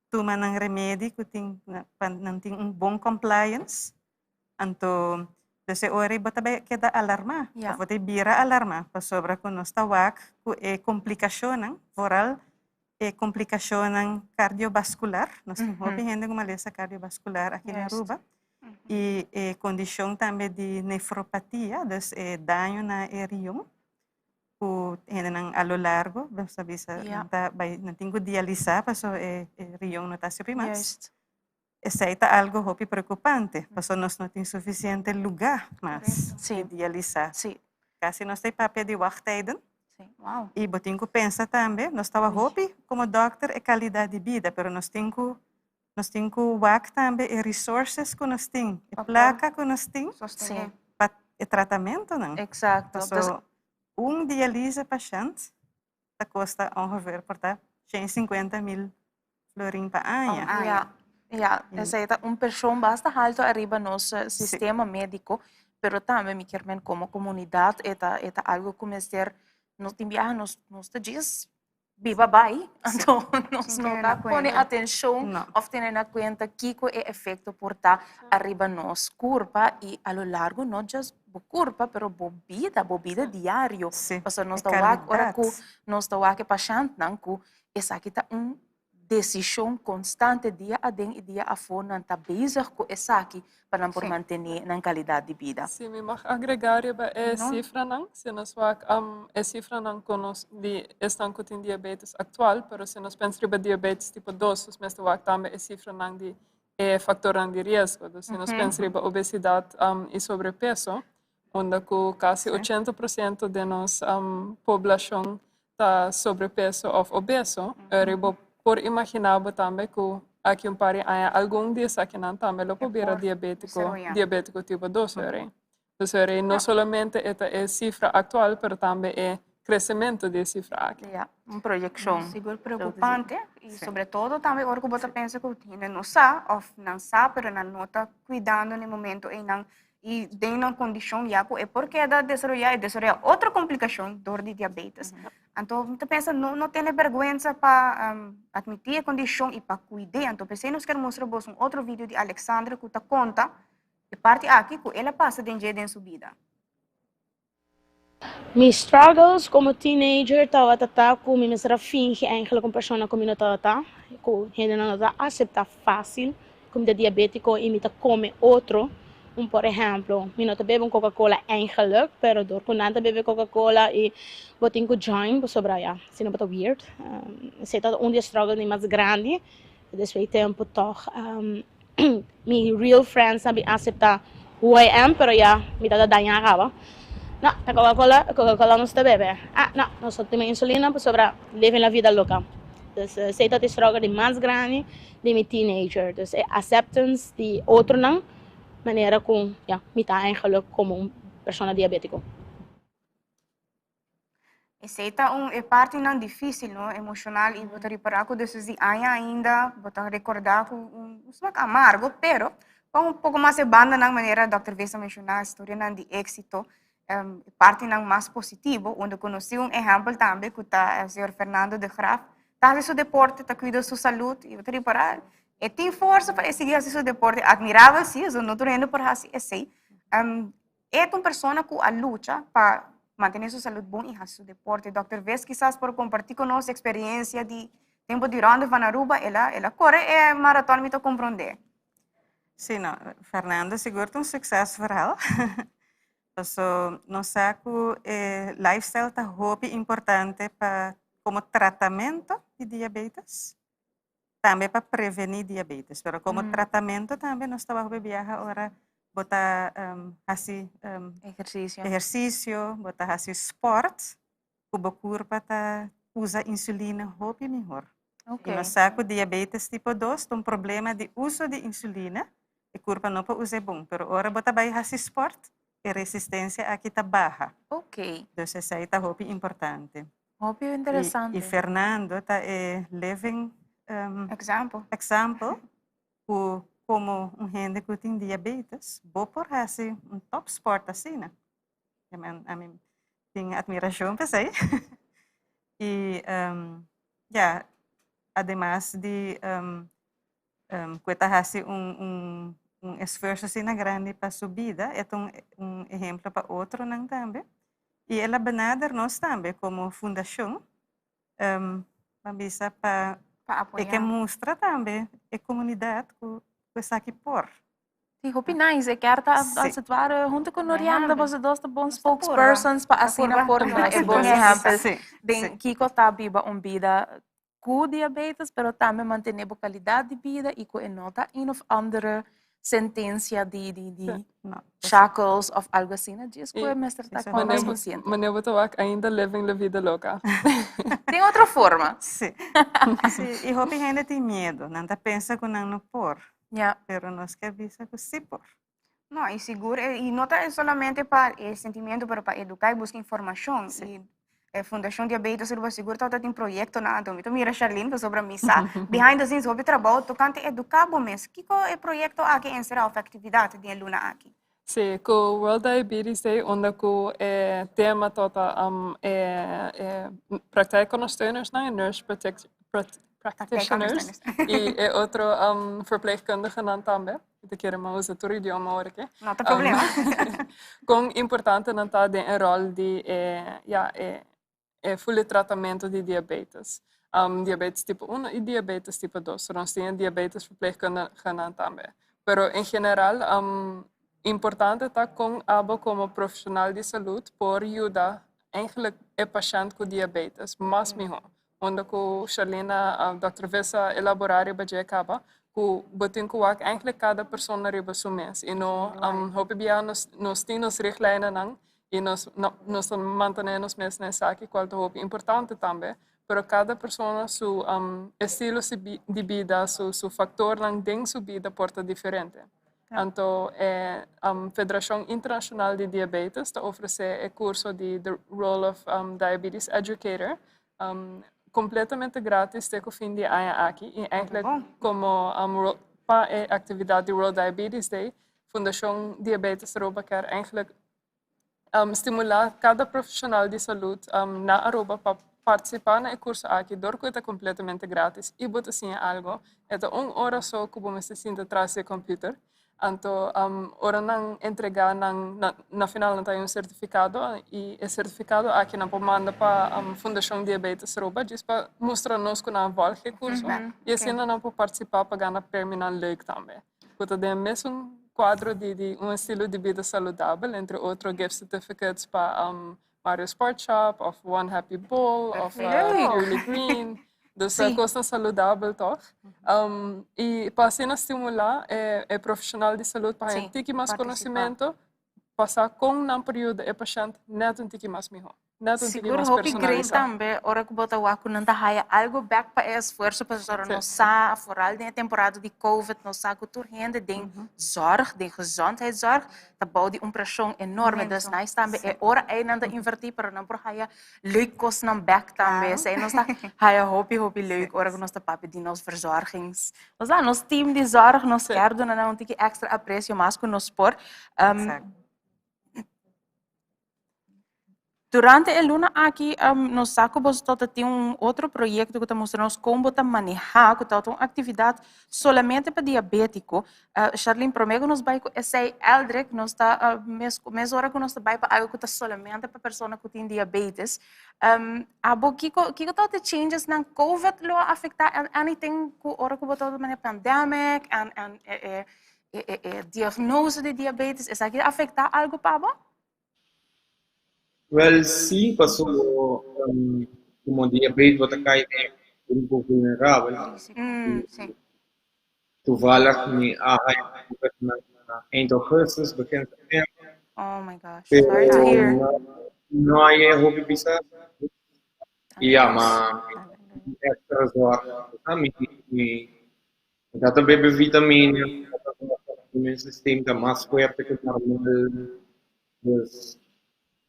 tuma nan remedi ku tin pa nan tin un bon compliance. Anto, dus e ora ei bo ta bai keda alarmá, of bo ta bira alarmá, pasobra ku nos ta wak ku e komplikashonnan, vooral e komplikashonnan kardiobaskular, nos tin hopi hende ku malesa kardiobaskular aki na Aruba, i e kondishon tambe di nefropatia, dus e daño na e rion, ku hendenan a lo largo, nos ta bisa, nan ta bai, nan tin ku dialisá pasobra e rion no ta sirbi mas. Esei ta algo hopi preocupante, pasobra nos no tin suficiente lugar mas di dialisa. Casi nos ta e papia di wachttijden. Y bo tin cu pensa tambe, nos tawa hopi como dokter e calidad di bida, pero nos tin cu, nos tin cu wak tambe e resources cu nos tin, e placa cu nos tin pa e tratamentonan. Pasobra un dialisa pashent ta kosta ongeveer por ta 150.000 florin pa aña. Ja, ja, esei ta un preshon basta halto ariba nos sistema médiko, pero tambe mi kier men komo komunidat e ta e ta algo ku mester nos tin biaha nos nos ta djis biba bai, anto nos no ta pone atenshon òf tene na kuenta kiko e efekto por ta ariba nos kurpa i a lo largo no djis bo kurpa pero bo bida, bo bida diario. Pasobra nos ta wak ora ku nos ta wak e pashèntnan ku esaki ta un desishon konstante dia aden i dia afó nan ta bezig ku esaki pa nan por mantené nan kalidat di bida. Si mi mag agregá riba e sifranan, si nos wak e sifranan ku nos di esnan ku tin diabetes aktual, pero si nos pensa riba diabetes tipo dos, nos mester wak tambe e sifranan di e faktornan di riesgo. Dus si nos pensa riba obesidat i sobrepeso, unda ku kasi 80% di nos poblashon ta sobrepeso òf obeso, eri bo por imaginá bo tambe ku aki un par di aña algun di esakinan tambe lo por bira diabétiko, diabétiko tipo dos eri. Dus eri no solamente e ta e sifra aktual, pero tambe e kresementu di e sifra aki. Ja, un proyekshon. Sigur preokupante i sobre todo tambe ora ku bo ta pensa ku hende no sa òf nan sa pero nan no ta kuidando na e momento einan i den nan kondishon ya ku e por keda desaroyá i desaroyá otro komplikashon dor di diabetes. Anto mi ta pensa no no tene bèrgwensa pa atmití e kondishon i pa kuid'é. Anto p'esei nos kier mustra bos un otro video di Alexandra ku ta konta e parti aki ku el a pasa den dje den su bida. Mi struggles como teenager tabata ta cu mi mester a fingi eigenlijk un persona cu mi no tabata, cu hendenan no ta acepta facil cu mi ta diabetico y mi ta come otro. Un por ehemplo, mi no ta bebe un Coca-Cola eigenlijk, pero door cu nan ta bebe Coca-Cola y bo tin cu join pasobra ya, si no bo ta weird. Esey ta un di e struggle di mas grandi. Despues di tempo toch mi real friends a bin acepta who I am, pero ya mi ta daña caba. No, ta Coca-Cola, Coca-Cola nos ta bebe. Ah, no, nos ta tuma insulina pasobra living la vida loca. Dus esey ta e struggle di mas grandi di mi teenager. Dus e acceptance di otronan manera cu ya mi ta eigenlijk como un persona diabetico. Esey ta un e partinan dificil, no, emocional y bo ta ripara cu despues di aña ainda bo ta recorda cu un smak amargo, pero pa un poco mas e bandanan manera Dòkter Vesa menciona, historianan di exito, e partinan mas positivo, unda cu nos tin un ehempel tambe cu ta señor Fernando de Graaf, ta haci su deporte, ta cuida su salud y bo ta ripara e tin forsa pa e sigui haci su deporte, admirabel si, pasobra no tur hende por haci esey. E ta un persona cu a lucha pa mantene su salud bon y haci su deporte. Dòkter Ves kisas por comparti cu nos experiencia di tempo di Ronde van Aruba. El a, el a core e maraton mi ta comprende. Sí, no, Fernando sigur ta un succesverhaal. Paso nos sa cu e lifestyle ta hopi importante pa como tratamento di diabetes. Tambe pa prevení diabetes, pero komo tratamentu tambe nos ta hopi biaha ora bo ta hasi Ehersisio. ehersisio, bo ta hasi sport, ku bo kurpa ta usa insulina hopi mihor. I nos sa ku diabetes tipo dos ta un problema di uso di insulina, e kurpa no por us'é bon, pero ora bo ta bai hasi sport, e resistensia aki ta baha. Dus esei ta hopi importante. Hopi interesante. I Fernando ta e living example. Example ku komo un hende ku tin diabetes bo por hasi un top sport asina. Ami tin admirashon pa esei. I ya ademas di ku e ta hasi un un esfuerso asina grandi pa su bida e ta un ehemplo pa otronan tambe. I el a benader nos tambe komo fundashon pa bisa pa e ke mustra tambe e komunidat ku esaki por. Si, hopi nice. E kier ta als het ware hunto ku Norianda boso dos ta bon spokespersons pa asina por duna e bon ehèmpel den kiko ta biba un bida ku diabetes, pero tambe mantené bo kalidat di bida i ku e no ta een of andere sentensia di di di shackles of algo asina, djis ku e mester ta kon mas konsiente. Manera bo ta wak ainda living la vida loca. Tin otro forma. Sí. Sí, i hopi hende tin miedu, nan ta pensa ku nan no por. Pero nos ke bisa ku sí por. No, i sigur, i no ta solamente pa e sentimiento, pero pa eduká i buska informashon. I e Fundashon Diabetes Aruba sigur tabata tin proyektonan, anto mi ta mira Sharlene pasobra mi sa behind the scenes hopi trabou tokante eduká bo mes. Kiko e proyekto aki enserá òf aktividat den e luna aki? Sí, ku World Diabetes Day unda ku e tema tabata e praktijkondersteunersnan, e nurse practitioners i e otro verpleegkundigenan tambe. Mi ta kere mi usa tur idioma awor aki. No ta problema. Kon importante nan ta den e ròl di e, ya, e e ful tratamentu di diabetes. Diabetes tipo uno i diabetes tipo dos. So nos tin e diabetes verpleegkundigenan tambe. Pero en general importante ta kon abo komo profesional di salud por yuda eigenlijk e pashènt ku diabetes mas mihó. Unda ku Sharlene Dòkter Vis a elaborá riba dje kaba, ku bo tin ku wak eigenlijk kada persona riba su mes i no hopi bia nos nos tin nos richtlijnennan i nos nos ta mantené nos mes na esaki kual ta hopi importante tambe, pero kada persona su estilo di bida, su su faktornan den su bida por ta diferente. Anto e Federashon Internashonal di Diabetes ta ofresé e kurso di The Role of Diabetes Educator Completamente gratis te cu fin di aña aki y eigenlijk como pa e actividad di World Diabetes Day, Fundacion Diabetes Aruba kier eigenlijk stimula cada profesional di salud na Aruba pa participa na e curso aki door cu e ta completamente gratis y bo ta siña algo. E ta un ora so cu bo mester sinta tras di e computer. Anto ora nan entregá nan na final nan ta haña un sertifikado i e sertifikado aki nan por manda pa Fundashon Diabetes Aruba djis pa mustra nos ku nan a vòlg e kurso i asina nan por partisipá pa gana premionan leuk tambe ku ta den e mesun. cuadro di, di un estilo di bida saludabel, entre otro gift certificates pa Mario Sport Shop of One Happy Bowl of Purely Green. Dus sí. Cosnan saludabel toch? Y pa asina stimula e, e profesional di salud pa sí, tiki mas conocimiento, pasa con nan por yuda e pashent net un tiki mas miho. Net un tiki Sigur mas hopi great personalisa. tambe ora ku bo ta wak ku nan ta haya algo bek pa e esfuerso pasobra nos sa vooral den e temporada di covid nos sa ku tur hende den zorg, den gezondheidszorg ta bou di un preshon enorme. Dus nice tambe e ora ei nan ta inverti pero nan por haya leuk kosnan bek tambe. Esei nos ta haya hopi hopi leuk ora ku nos ta papia di nos verzorgings. Nos sa nos team di zorg nos kier duna nan un tiki extra aprecio mas ku nos por. Durante e luna aki nos sa ku boso ta tin un otro proyekto ku ta mustra nos kon bo ta manehá, ku ta un aktividat solamente pa diabétiko. Sharlene, promé ku nos bai ku esei, Eldrick, nos ta mes mesora ku nos ta bai pa algu ku ta solamente pa persona ku tin diabetes. Abo kiko kiko ta e changesnan covid lo a afektá anything ku ora ku bo ta manera pandemic en en e e diagnose di diabetes, esaki a afektá algu pa bo? Wel sí, paso como diabetes bo ta cay den grupo vulnerabel. Toevallig mi a haya COVID na eind augustus, begin september. Oh my gosh, Pero sorry to hear. no hay e hopi bisa. Y ya, ma mi extra zorg. Mi mi ta ta bebe vitamina, mi ta ta mi systeem ta mas fuerte ku normal. Dus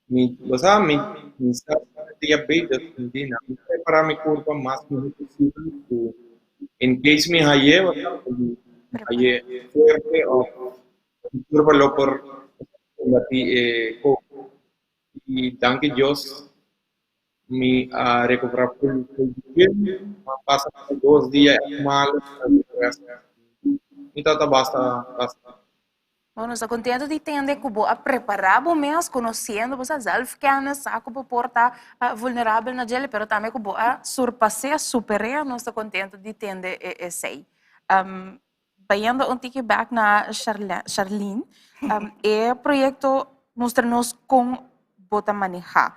mi, bo sa, mi mi sa diabetes, mi di nan, mi prepara mi kurpa mas mihó posibel ku in case mi haye, bo sa, mi haye fuerte òf mi kurpa lo por kombatí e covid. I danki Dios mi a recupera full full bien. Ma pasa dos dia malo, mi tata basta basta. Bon, nos ta contento di tende cu bo a prepara bo mes, conociendo bo sa zelfkennis, sa cu bo por ta vulnerabel na djele, pero tambe cu bo a surpas'é, super'é, nos ta contento di tende esey. Bayendo un tiki bek na Charlene, e proyecto mustra nos con bo ta maneha.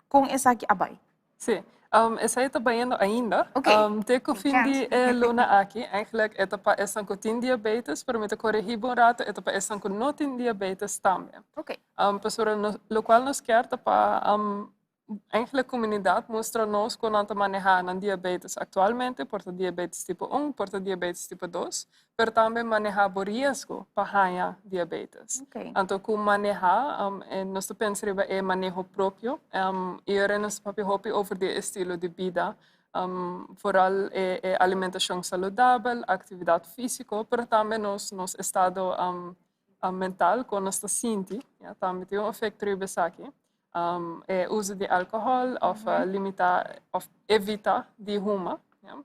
Con esaki a bay? Sí, esei ta bayendo ainda. Te ku fin di e luna aki, eigenlijk e ta pa esnan ku tin diabetes, pero mi ta koregí bo un rato, e ta pa esnan ku no tin diabetes tambe. Pasobra lokual nos kier ta pa Eigenlijk komunidat mustra nos kon nan ta manehá nan diabetes aktualmente, por ta diabetes tipo un, por ta diabetes tipo dos, pero tambe manehá bo riesgo pa haña diabetes. Anto ku manehá, nos ta pensa riba e maneho propio i ora nos ta papia hopi over di e estilo di bida, foral e alimentashon saludabel, aktividat físiko, pero tambe nos nos estado mental, kon nos ta sinti, ya, tambe tin un efekto riba esaki. E uso di alcohol of limita of evita di huma. Ja.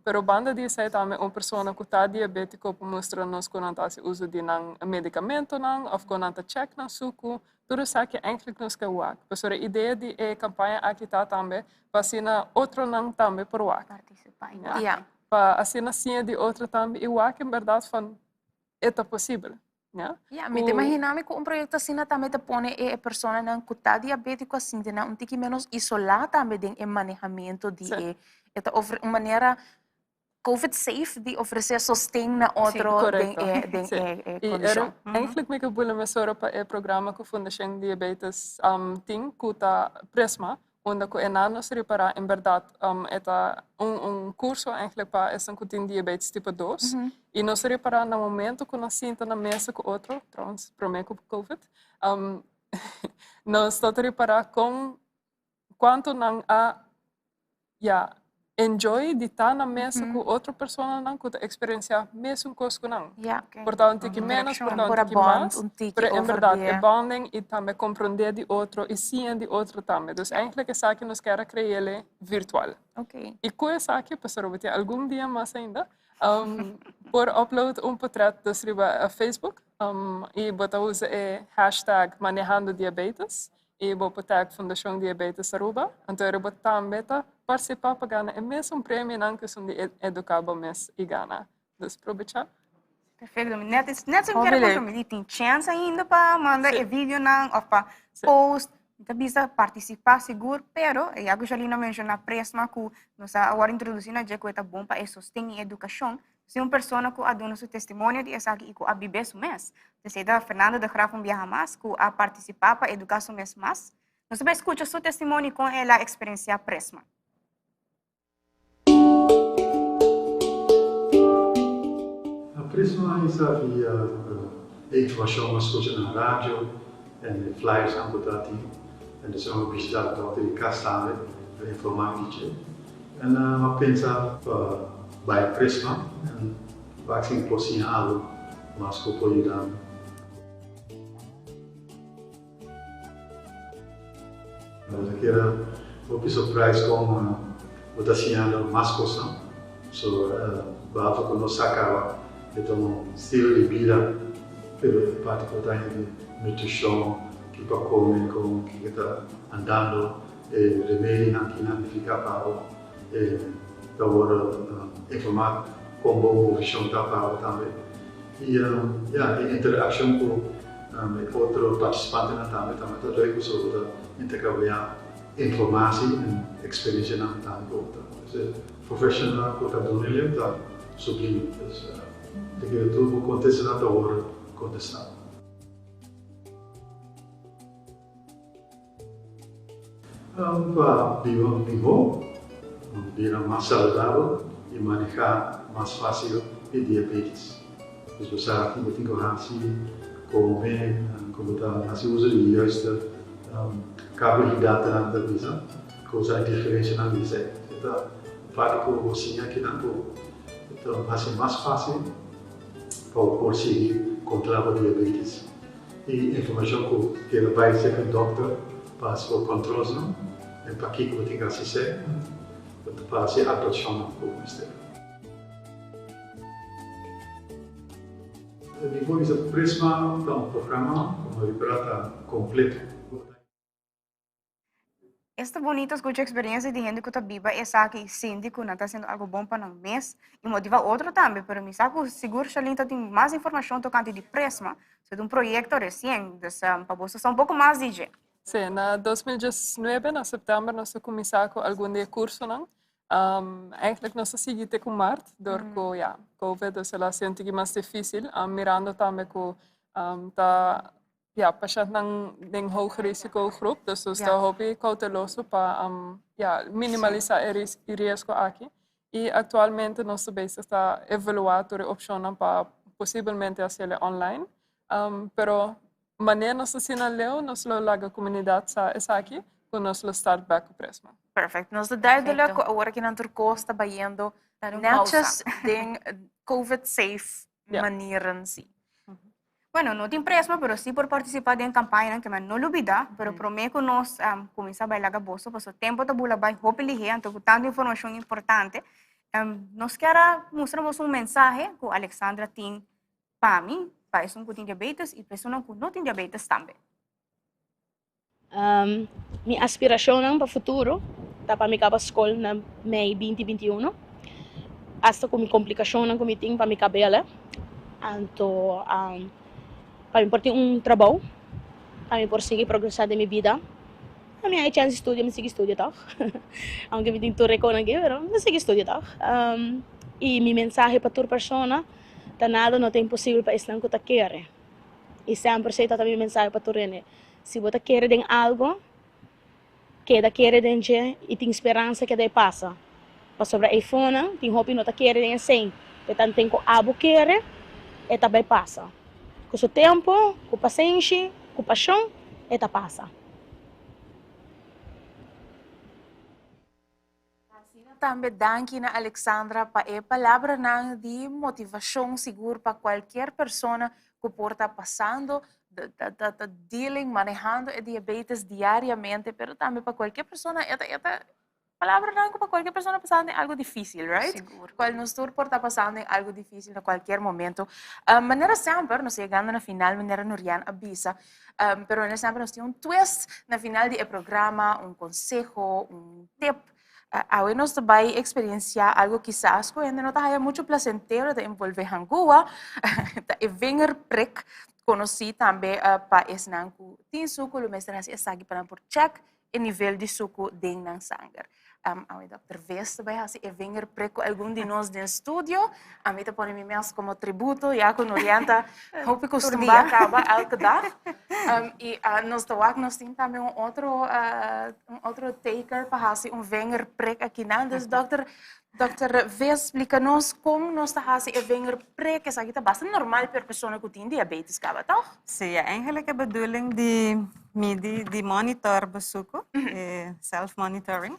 Pero banda di esei tambe un persona ku ta diabétiko por mustra nos ku nan ta hasi uso di nan medikamentonan of ku nan ta check nan suku. Tur esaki eigenlijk nos ke wak. Pasobra e idea di e kampaña aki ta tambe pa asina otronan tambe por wak. Partisipá. Ja. Pa asina siña di otro tambe i wak en bèrdat van e ta posibel. Ja? Ja, mi ta imagina mi ku un proyekto asina tambe ta pone e personanan ku ta diabétiko a sinti nan un tiki ménos isolá tambe den e manehamentu di e e ta ofre un manera covid safe di ofresé sosten na otro den e den e e kondishon. Eigenlijk mi ke bula mesora pa e programa ku Fundashon Diabetes tin ku ta Prisma Unda ku e nan nos ripará en bèrdat e ta un un kurso eigenlijk pa esnan ku tin diabetes tipo dos. I nos ripará na momento ku nos sinta na mesa ku otro, trouwens promé ku covid, nos ta ripará kon kuantu nan a ya enjoy di ta na mesa ku otro personanan ku ta eksperensiá mesun kos ku nan. Por ta un tiki ménos, por ta un tiki mas, pero en bèrdat e bonding i tambe komprondé di otro i siña di otro tambe. Dus eigentlik esaki nos kier a kre'é virtual. I ku esaki, pasobra bo tin algun dia mas ainda, por upload un potrèt dus riba Facebook i bo ta usa e hashtag manehandodiabetes I bo por tag Fundacion Diabetes Aruba, anto ora bo tambe ta participa pa gana e mesun premionan cu esun di Educa Bo Mes y Gana. Dus probecha. Perfecto. Net is net zo kier punto mi tin chance ainda pa manda e videonan of pa post. Mi ta bisa participa sigur, pero ya cu Shalina menciona Presma cu nos a awor introduci na dje cu e ta bon pa e sosten y educacion. Si un persona cu a duna su testimonio di esaki y cu a bibe su mes. Esey ta Fernando de Graaf un biaha mas cu a participa pa educa su mes mas. Nos ta bay scucha su testimonio y con el a experiencia Presma. A Prisma isa via e informacion a scucha na radio en e flyers nan cu ta tin en dus a bishita dokter di cas tambe pa informa mi di dje en a pensa pa bay Prisma en wak si mi por siña algo mas cu por yuda mi. Bo ta keda hopi surprise kon bo ta siñando mas kosnan. So behalve ku nos sa kaba e ta un stilo di bida pero e parti ku ta haña di nutrishon, ki pa kome, kon ki ta andando, e remedinan ki nan nifiká pa bo e ta wòrdu informá kon bo movishon ta pa bo tambe. I ya e interakshon ku E otro participantenan tambe tambe ta leuk pasobra bo ta intercambiá informatie en experiencianan tambe cu otro. Dus e professionalnan cu ta duna eleu ta sublime. Dus ta kere tur bo contestanan ta worde contestá. Pa biba mihó, bira mas saludabel i manehá mas fásil e diabetes. Dus bo sa ki bo tin ku hasi, kome, kon bo ta hasi uso di e juiste karbohidratonan ta bisa, ku sa e diferenshanan di esei. E ta parti ku bo siña kinan ku ta hasi mas fásil pa bo por sigui kontrolá bo diabetes. E informashon ku keda bai serka dòkter pa hasi bo kòntròlsnan en pakiko bo tin ku hasi esei pa hasi e aktuashonnan ku bo mester. Mi por bisa Prisma ta un programa ku mi ta kompleto. Esta bonito scucha experiencia di hende cu ta biba esaki y sinti cu nan ta haciendo algo bon pa nan mes y motiva otro tambe, pero mi sa cu sigur Shalin ta tin mas informacion tocante di Prisma, so ta un proyecto recien, dus pa boso sa un poco mas di dje. Sí, na 2019, na september, nos a cuminsa cu algun di e cursonan. Eigenlijk nos a sigui te cu maart, door cu ja, COVID, dus el a haci un tiki mas dificil, mirando tambe cu ta Ja, pashèntnan den hoog risico groep, dus nos ta hopi kouteloso pa ja, minimalisá e riesgo aki. I aktualmente nos ta bezig ta evaluá tur e opshonnan pa posibelmente hasiel online. Pero manera nos asina leu, nos lo laga komunidat sa esaki, ku nos lo start bèk ku Prisma. Perfect. Nos ta duidelijk ku awor aki nan tur kos ta bayendo netjes den covid safe manieren si. Bueno, no tin presma, pero sí por participá den campañanan que men no lubida, pero promé cu nos um, cuminsa bai laga boso, paso tempo ta bula bai hopi lihé, anto cu tanto informacion importante, um, nos kier a mustra boso un mensahe cu Alexandra tin pa mi, pa esun cu tin diabetes y pa esunnan cu no tin diabetes tambe. Mi aspirashonnan pa futuro ta pa mi kaba skol na mei binti binti uno, asta ku mi komplikashonnan ku mi tin pa mi kabel anto pa mi por tin un trabou, pa mi por sigui progresá den mi bida. Mi hay chèns di studia, mi sigui studia tòg, aunke mi tin tur rekònan aki, pero mi sigui studia tòg. I mi mensahe pa tur persona ta nada no ta imposibel pa esnan ku ta kere. I semper esei ta mi mensahe pa tur hende. Si bo ta kere den algo, keda kere den dje i tin speransa keda e pasa. Pasobra eifonan tin hopi no ta kere den esei. E tanten ku abo kere, e ta bai pasa. Ku su tempu, ku pasenshi, ku pashon, e ta pasa. Asina tambe danki na Alexandra pa e palabranan di motivacion sigur pa cualkier persona cu por ta pasando, ta dealing, manehando e diabetes diariamente, pero tambe pa cualkier persona e ta e ta palabranan cu pa cualkier persona pasando den algo dificil, right? Sigur. Cual nos tur por ta pasando den algo dificil na cualkier momento. Manera semper nos ta yegando na final manera Norian a bisa, Pero manera semper nos tin un twist na final di e programa, un conseho, un tip. Awe nos ta bai experiencia algo kisas cu hende no ta haya mucho placentero, ta envolve hangua, ta e vingerprik, conoci tambe pa esnan cu tin sucu, lo mester haci esaki pa nan por check e nivel di sucu den nan sanger. Awe Dòkter Ves ta bai hasi e vingerprik ku algun di nos den studio. Ami ta pone mi mes komo tributo, ya ku Norian ta hopi kustumbrá kaba elke dag. I nos ta wak nos tin tambe un otro un otro taker pa hasi un vingerprik akinan. Dus dòkter Dòkter Ves splika nos kon nos ta hasi e vingerprik. Esaki ta basta normal pa e persona ku tin diabetes kaba, tòg? Sí, ja, eigenlijk e bedoeling di midi di monitor bo suku, e self-monitoring,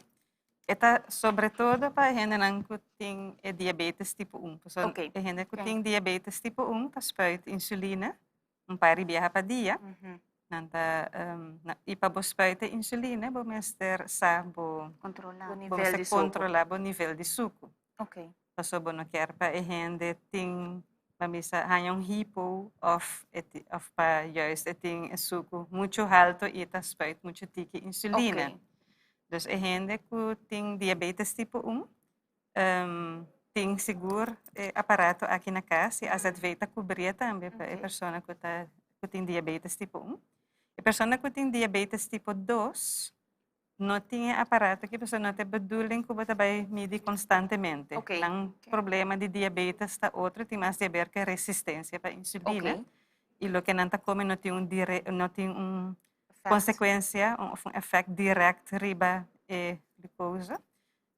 e ta sobre todo pa e hendenan ku tin e diabetes tipo un. Pasobra e hende ku tin diabetes tipo un ta spuit insuline un par di biaha pa dia. Nan ta, i pa bo spuit e insuline bo mester sa bo, bo mester controla bo nivel di suku. Pasobra bo no kier pa e hende tin, ban bisa, haña un hypo of e of pa juist e tin e suku muchu halto i ta spuit muchu tiki insuline. Dus e hende ku tin diabetes tipo un tin sigur e aparato aki na kas i AZV ta kubrie tambe pa e persona ku ta ku tin diabetes tipo un. E persona ku tin diabetes tipo dos No tin e aparato aki pasobra no ta e bedoeling ku bo ta bai midi konstantemente. Nan problema di diabetes ta otro, tin mas di haber ku e resistensia pa insulina. I loke nan ta kome no tin un no tin un konsekuensia òf un efèkt dirèkt riba e glukosa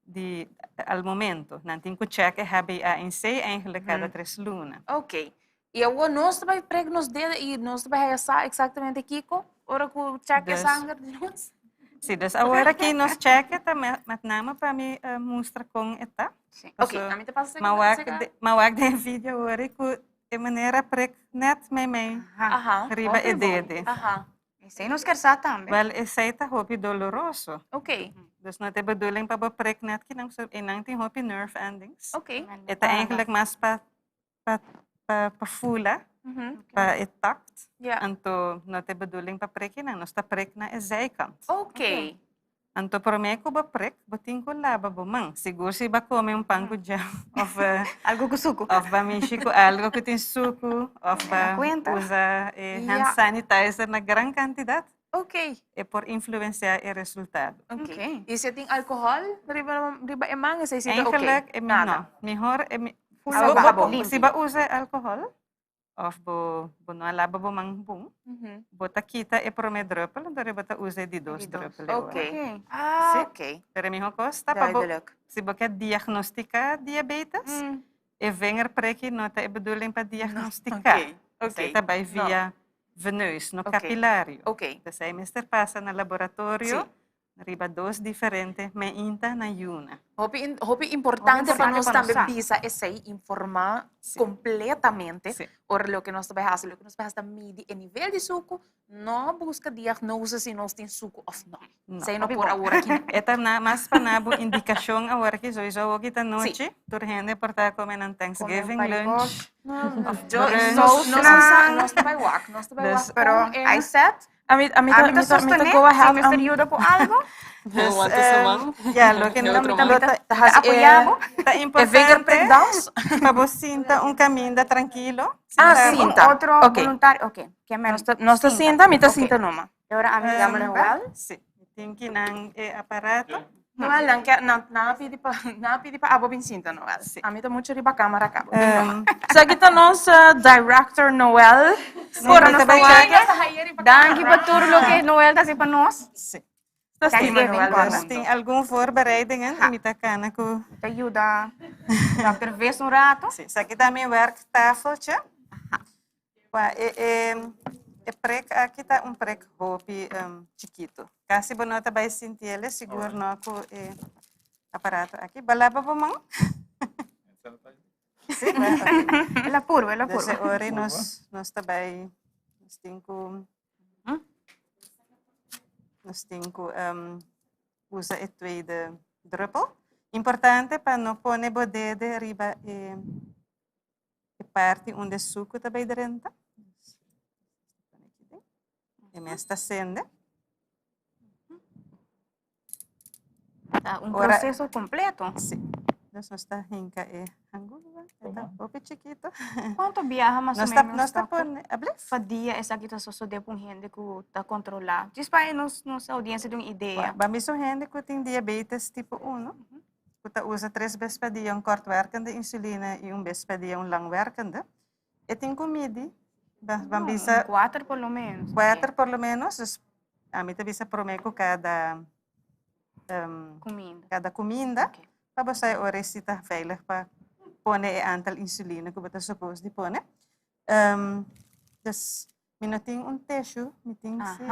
di al momento. Nan tin ku chèk e HbA1c eigenlijk kada tres luna. Oké. I awor nos ta bai prek nos dedo i nos ta bai haya sa eksaktamente kiko ora ku chèk e sanger di nos? Sí, dus awor aki nos chèk ta met name pa mi mustra kon e ta. Sí. Oké, ami ta pasa seka. M'a wak den e video awor ku e manera prek nèt meimei riba e dede. Esei nos ker sa tambe. Wel, esei ta hopi doloroso. Oké. Dus no ta e bedoeling pa bo prek net kinan, pasobra einan tin hopi nerve endings. Oké. E ta eigenlijk mas pa pa pa pa fula, pa e tact. Ja. Anto no ta e bedoeling pa prek einan, nos ta prek na e zijkant. Oké. Anto promé ku bo prek, bo tin ku laba bo man. Sigur si bo a kome un pan ku jam òf Algu ku suku. Òf bo a mishi ku algu ku tin suku òf bo a usa e hand sanitizer na gran kantidat. E por influensiá e resultado. I si e tin alkohòl riba riba e man esei si ta oké? Eigenlijk e no. Mihor e si bo a usa e alkohòl Of bo bo no a laba bo man bon, bo ta kita e promé druppel, anto bo ta usa e di dos druppel e ora. Oké. Ah, Sí. oké. Pero e mihó kos ta pa bo, Duidelijk. si bo ke diagnostiká diabetes, e vingerprikkie no ta e bedoeling pa diagnostiká. Oké, oké. Esei ta bai No. via veneus, no Oké. kapilario. Oké. Esei mester pasa na laboratorio. Sí. Riba dos diferente meinta na yuna. Hopi hopi importante pa nos tambe bisa esei, informá kompletamente ora loke nos ta bai hasi. Loke nos ta bai hasi ta midi e nivel di suku, no buska diagnose si nos tin suku òf no. Esei no por awor aki. E ta mas pa na bo indikashon awor aki, souiso awor ki ta nochi, tur hende por ta kome nan Thanksgiving lunch òf brunch. Nos ta bai wak, nos ta bai wak. Pero I said Ami, ami ta, Ami ta mi ta, mi ta sostené, go ahead. si mester yuda ku algo. Dus, Wanta su man. ja, loke E otro lo man. ta, Ta hasi ta e, ta e importante vingerprikdans. pa bo sinta un kaminda trankilo. Ah, Sinta bo. sinta. Otro Ok. voluntario, ok. Ke men Nos ta, nos ta sinta, mi ta sinta numa. E ora ami yama Noel. Sí, mi tin kinan e aparato. Noel, nan ke, nan, nan a pidi pa, nan a pidi pa abo bin sinta, Noel. Sí. Ami ta mucho riba camera cabo. Esaki ta nos director Noel. Por nos ta wak. Danki pa tur loke Noel ta hasi pa nos. Sí. Ta stima Thanksgiving Noel. Dus tin algun voorbereidingen y mi ta cana cu. Ta yuda Dòkter Vis un rato. Sí, esaki ta mi werktafeltje. Wa e e e prek aki ta un prek hopi chikito. Kasi bo no ta bai sinti el, sigur no ku e aparato aki. Bo laba bo man? Sí, El a purba, el a Dus purba. e ora nos nos ta bai nos tin ku nos tin ku usa e tweede druppel. Importante pa no pone bo dede riba e E parti unda e suku ta bai drenta. E mes ta sende. Ta un proceso completo. Si. Dus nos ta hinca e hangula, e ta hopi chikito. Cuanto biaha mas o menos nos ta pone, ablief? Pa dia esaki ta sosode pa un hende cu ta controla? Djis pa nos nos audiencia tin un idea. Ba mi su hende cu tin diabetes tipo uno, cu ta usa tres bes pa dia un kortwerkende insuline y un bes pa dia un langwerkende, e tin cu midi, ban bisa. Cuater por lo menos. Cuater por lo menos, dus ami ta bisa prome cu cada Cuminda. Cada cuminda. Pa bo sa e ora si ta veilig pa pone e aantal insuline cu bo ta suppose di pone. Dus mi no tin un tissue, mi tin si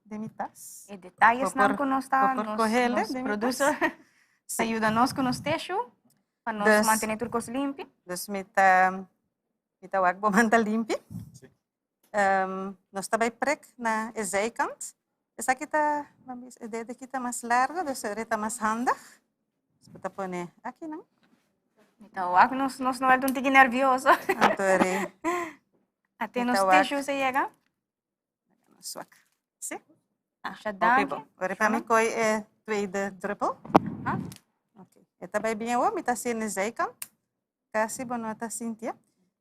den mi tas. E detayesnan cu nos ta, nos producer ta yuda nos cu nos tissue pa nos mantene tur cos limpi. Dus mi ta, mi ta wak bo man ta limpi. Nos ta bai prek na e zijkant. Esaki ta, e dedo aki ta mas largo, dus e ta mas handig. Dus bo ta pone aki nan. Mi ta wak nos, nos Noel ta un tiki nervioso. Anto eri. Ate nos tissue se yega. Nos wak. Si? Masha danki. Ora pa mi koi e tweede druppel. Ok. E ta bai bien awor, mi ta hasi na e zijkant. Casi bo no ta sintié.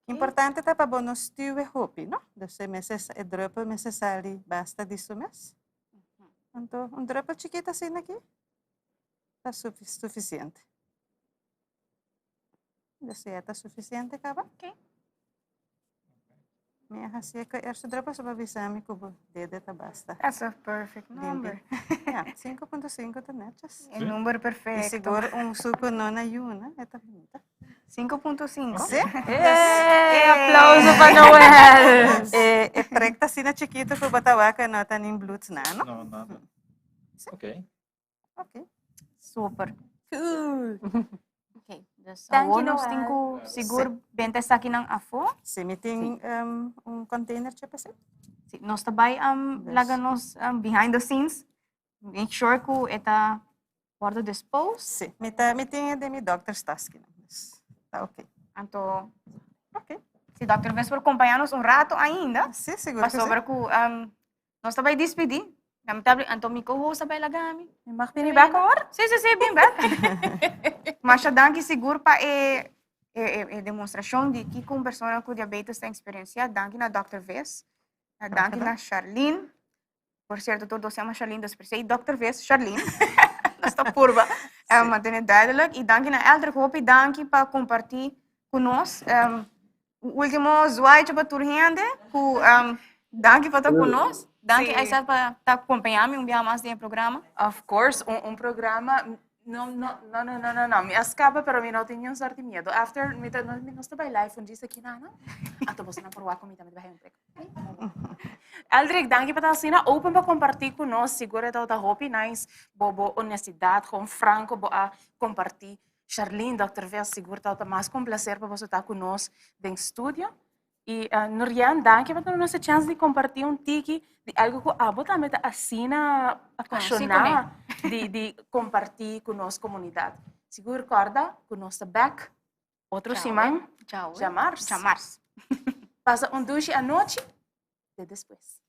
Importante ta pa bo no stuwe hopi, no? Dus e mester, e druppel mester sali basta di su mes. Anto un druppel chikito asina aki ta suficiente. Dus ya ta suficiente caba. Mi a hasié ku eerste druppel so pa bisa mi ku bo dede ta basta. That's a perfect number. Ja, 5.5 ta netjes. E number perfecto. I sigur un suku no na yuna, e ta bunita. 5.5? Si. E aplauso pa Noel. E, e prek ta asina chikitu ku bo ta wak ku e no ta nin bloed na, no? No, nada. Ok. Ok. Super. Cool. Ok, dus Thank you, awor nos tin Noel. ku sigur benta esakinan afó. Si, mi tin um, un containertje pa esei. Si, nos ta bai um, Dus. laga nos um, behind the scenes make sure ku e ta wordo disposed. Si, mi ta mi tin e den mi dokter's taskinan. Dus ta ok. Anto, Ok. si dokter Ves por kompañá nos un rato ainda. Si, sigur ku si. Pasobra ku um, Nos ta bai dispidi. Lamentably, anto mi co-host a bai laga mi. Mi mag bini bek awor? Si, si, si, bin bek. Masha danki sigur pa e, e, e, e demonstracion di kiko un persona cu diabetes ta experiencia. Danki na Dr. Ves. Danki na Charlene. Por cierto, tur dos se llama Charlene, dus per se Dr. Ves, Charlene. Nos ta purba eh, mantene duidelijk. Y danki na Eldrick, hopi danki pa comparti cu nos. Um, Un último zwaaitje pa tur hende ku um, danki pa ta ku nos. Danki Sí. Aysel pa ta acompañá mi un biaha mas den e programa. Of course, un, un programa. No, no, no, no, no, no, no. Mi a scapa, pero mi no tin ni un soort di miedo. After, mi ta, no, mi no sta bij live un djis aki na, no? Anto boso nan por wak ku mi tambe ta bai un prek. Eldrick, danki pa ta asina open pa comparti ku nos. Sigur e tabata hopi nice. Bo, bo honestidad, gewoon franco bo a comparti Charlene, Dòkter Ves, sigur ta mas ku un plaser pa boso ta ku nos den studio. I Nurian, danki pa duna nos e chèns di kompartí un tiki di algu ku abo tambe ta asina apashoná di di kompartí ku nos komunidat. Sigur kòrda ku nos ta bèk otro siman, djamars. Djamars. Pasa un dushi anochi, te despues.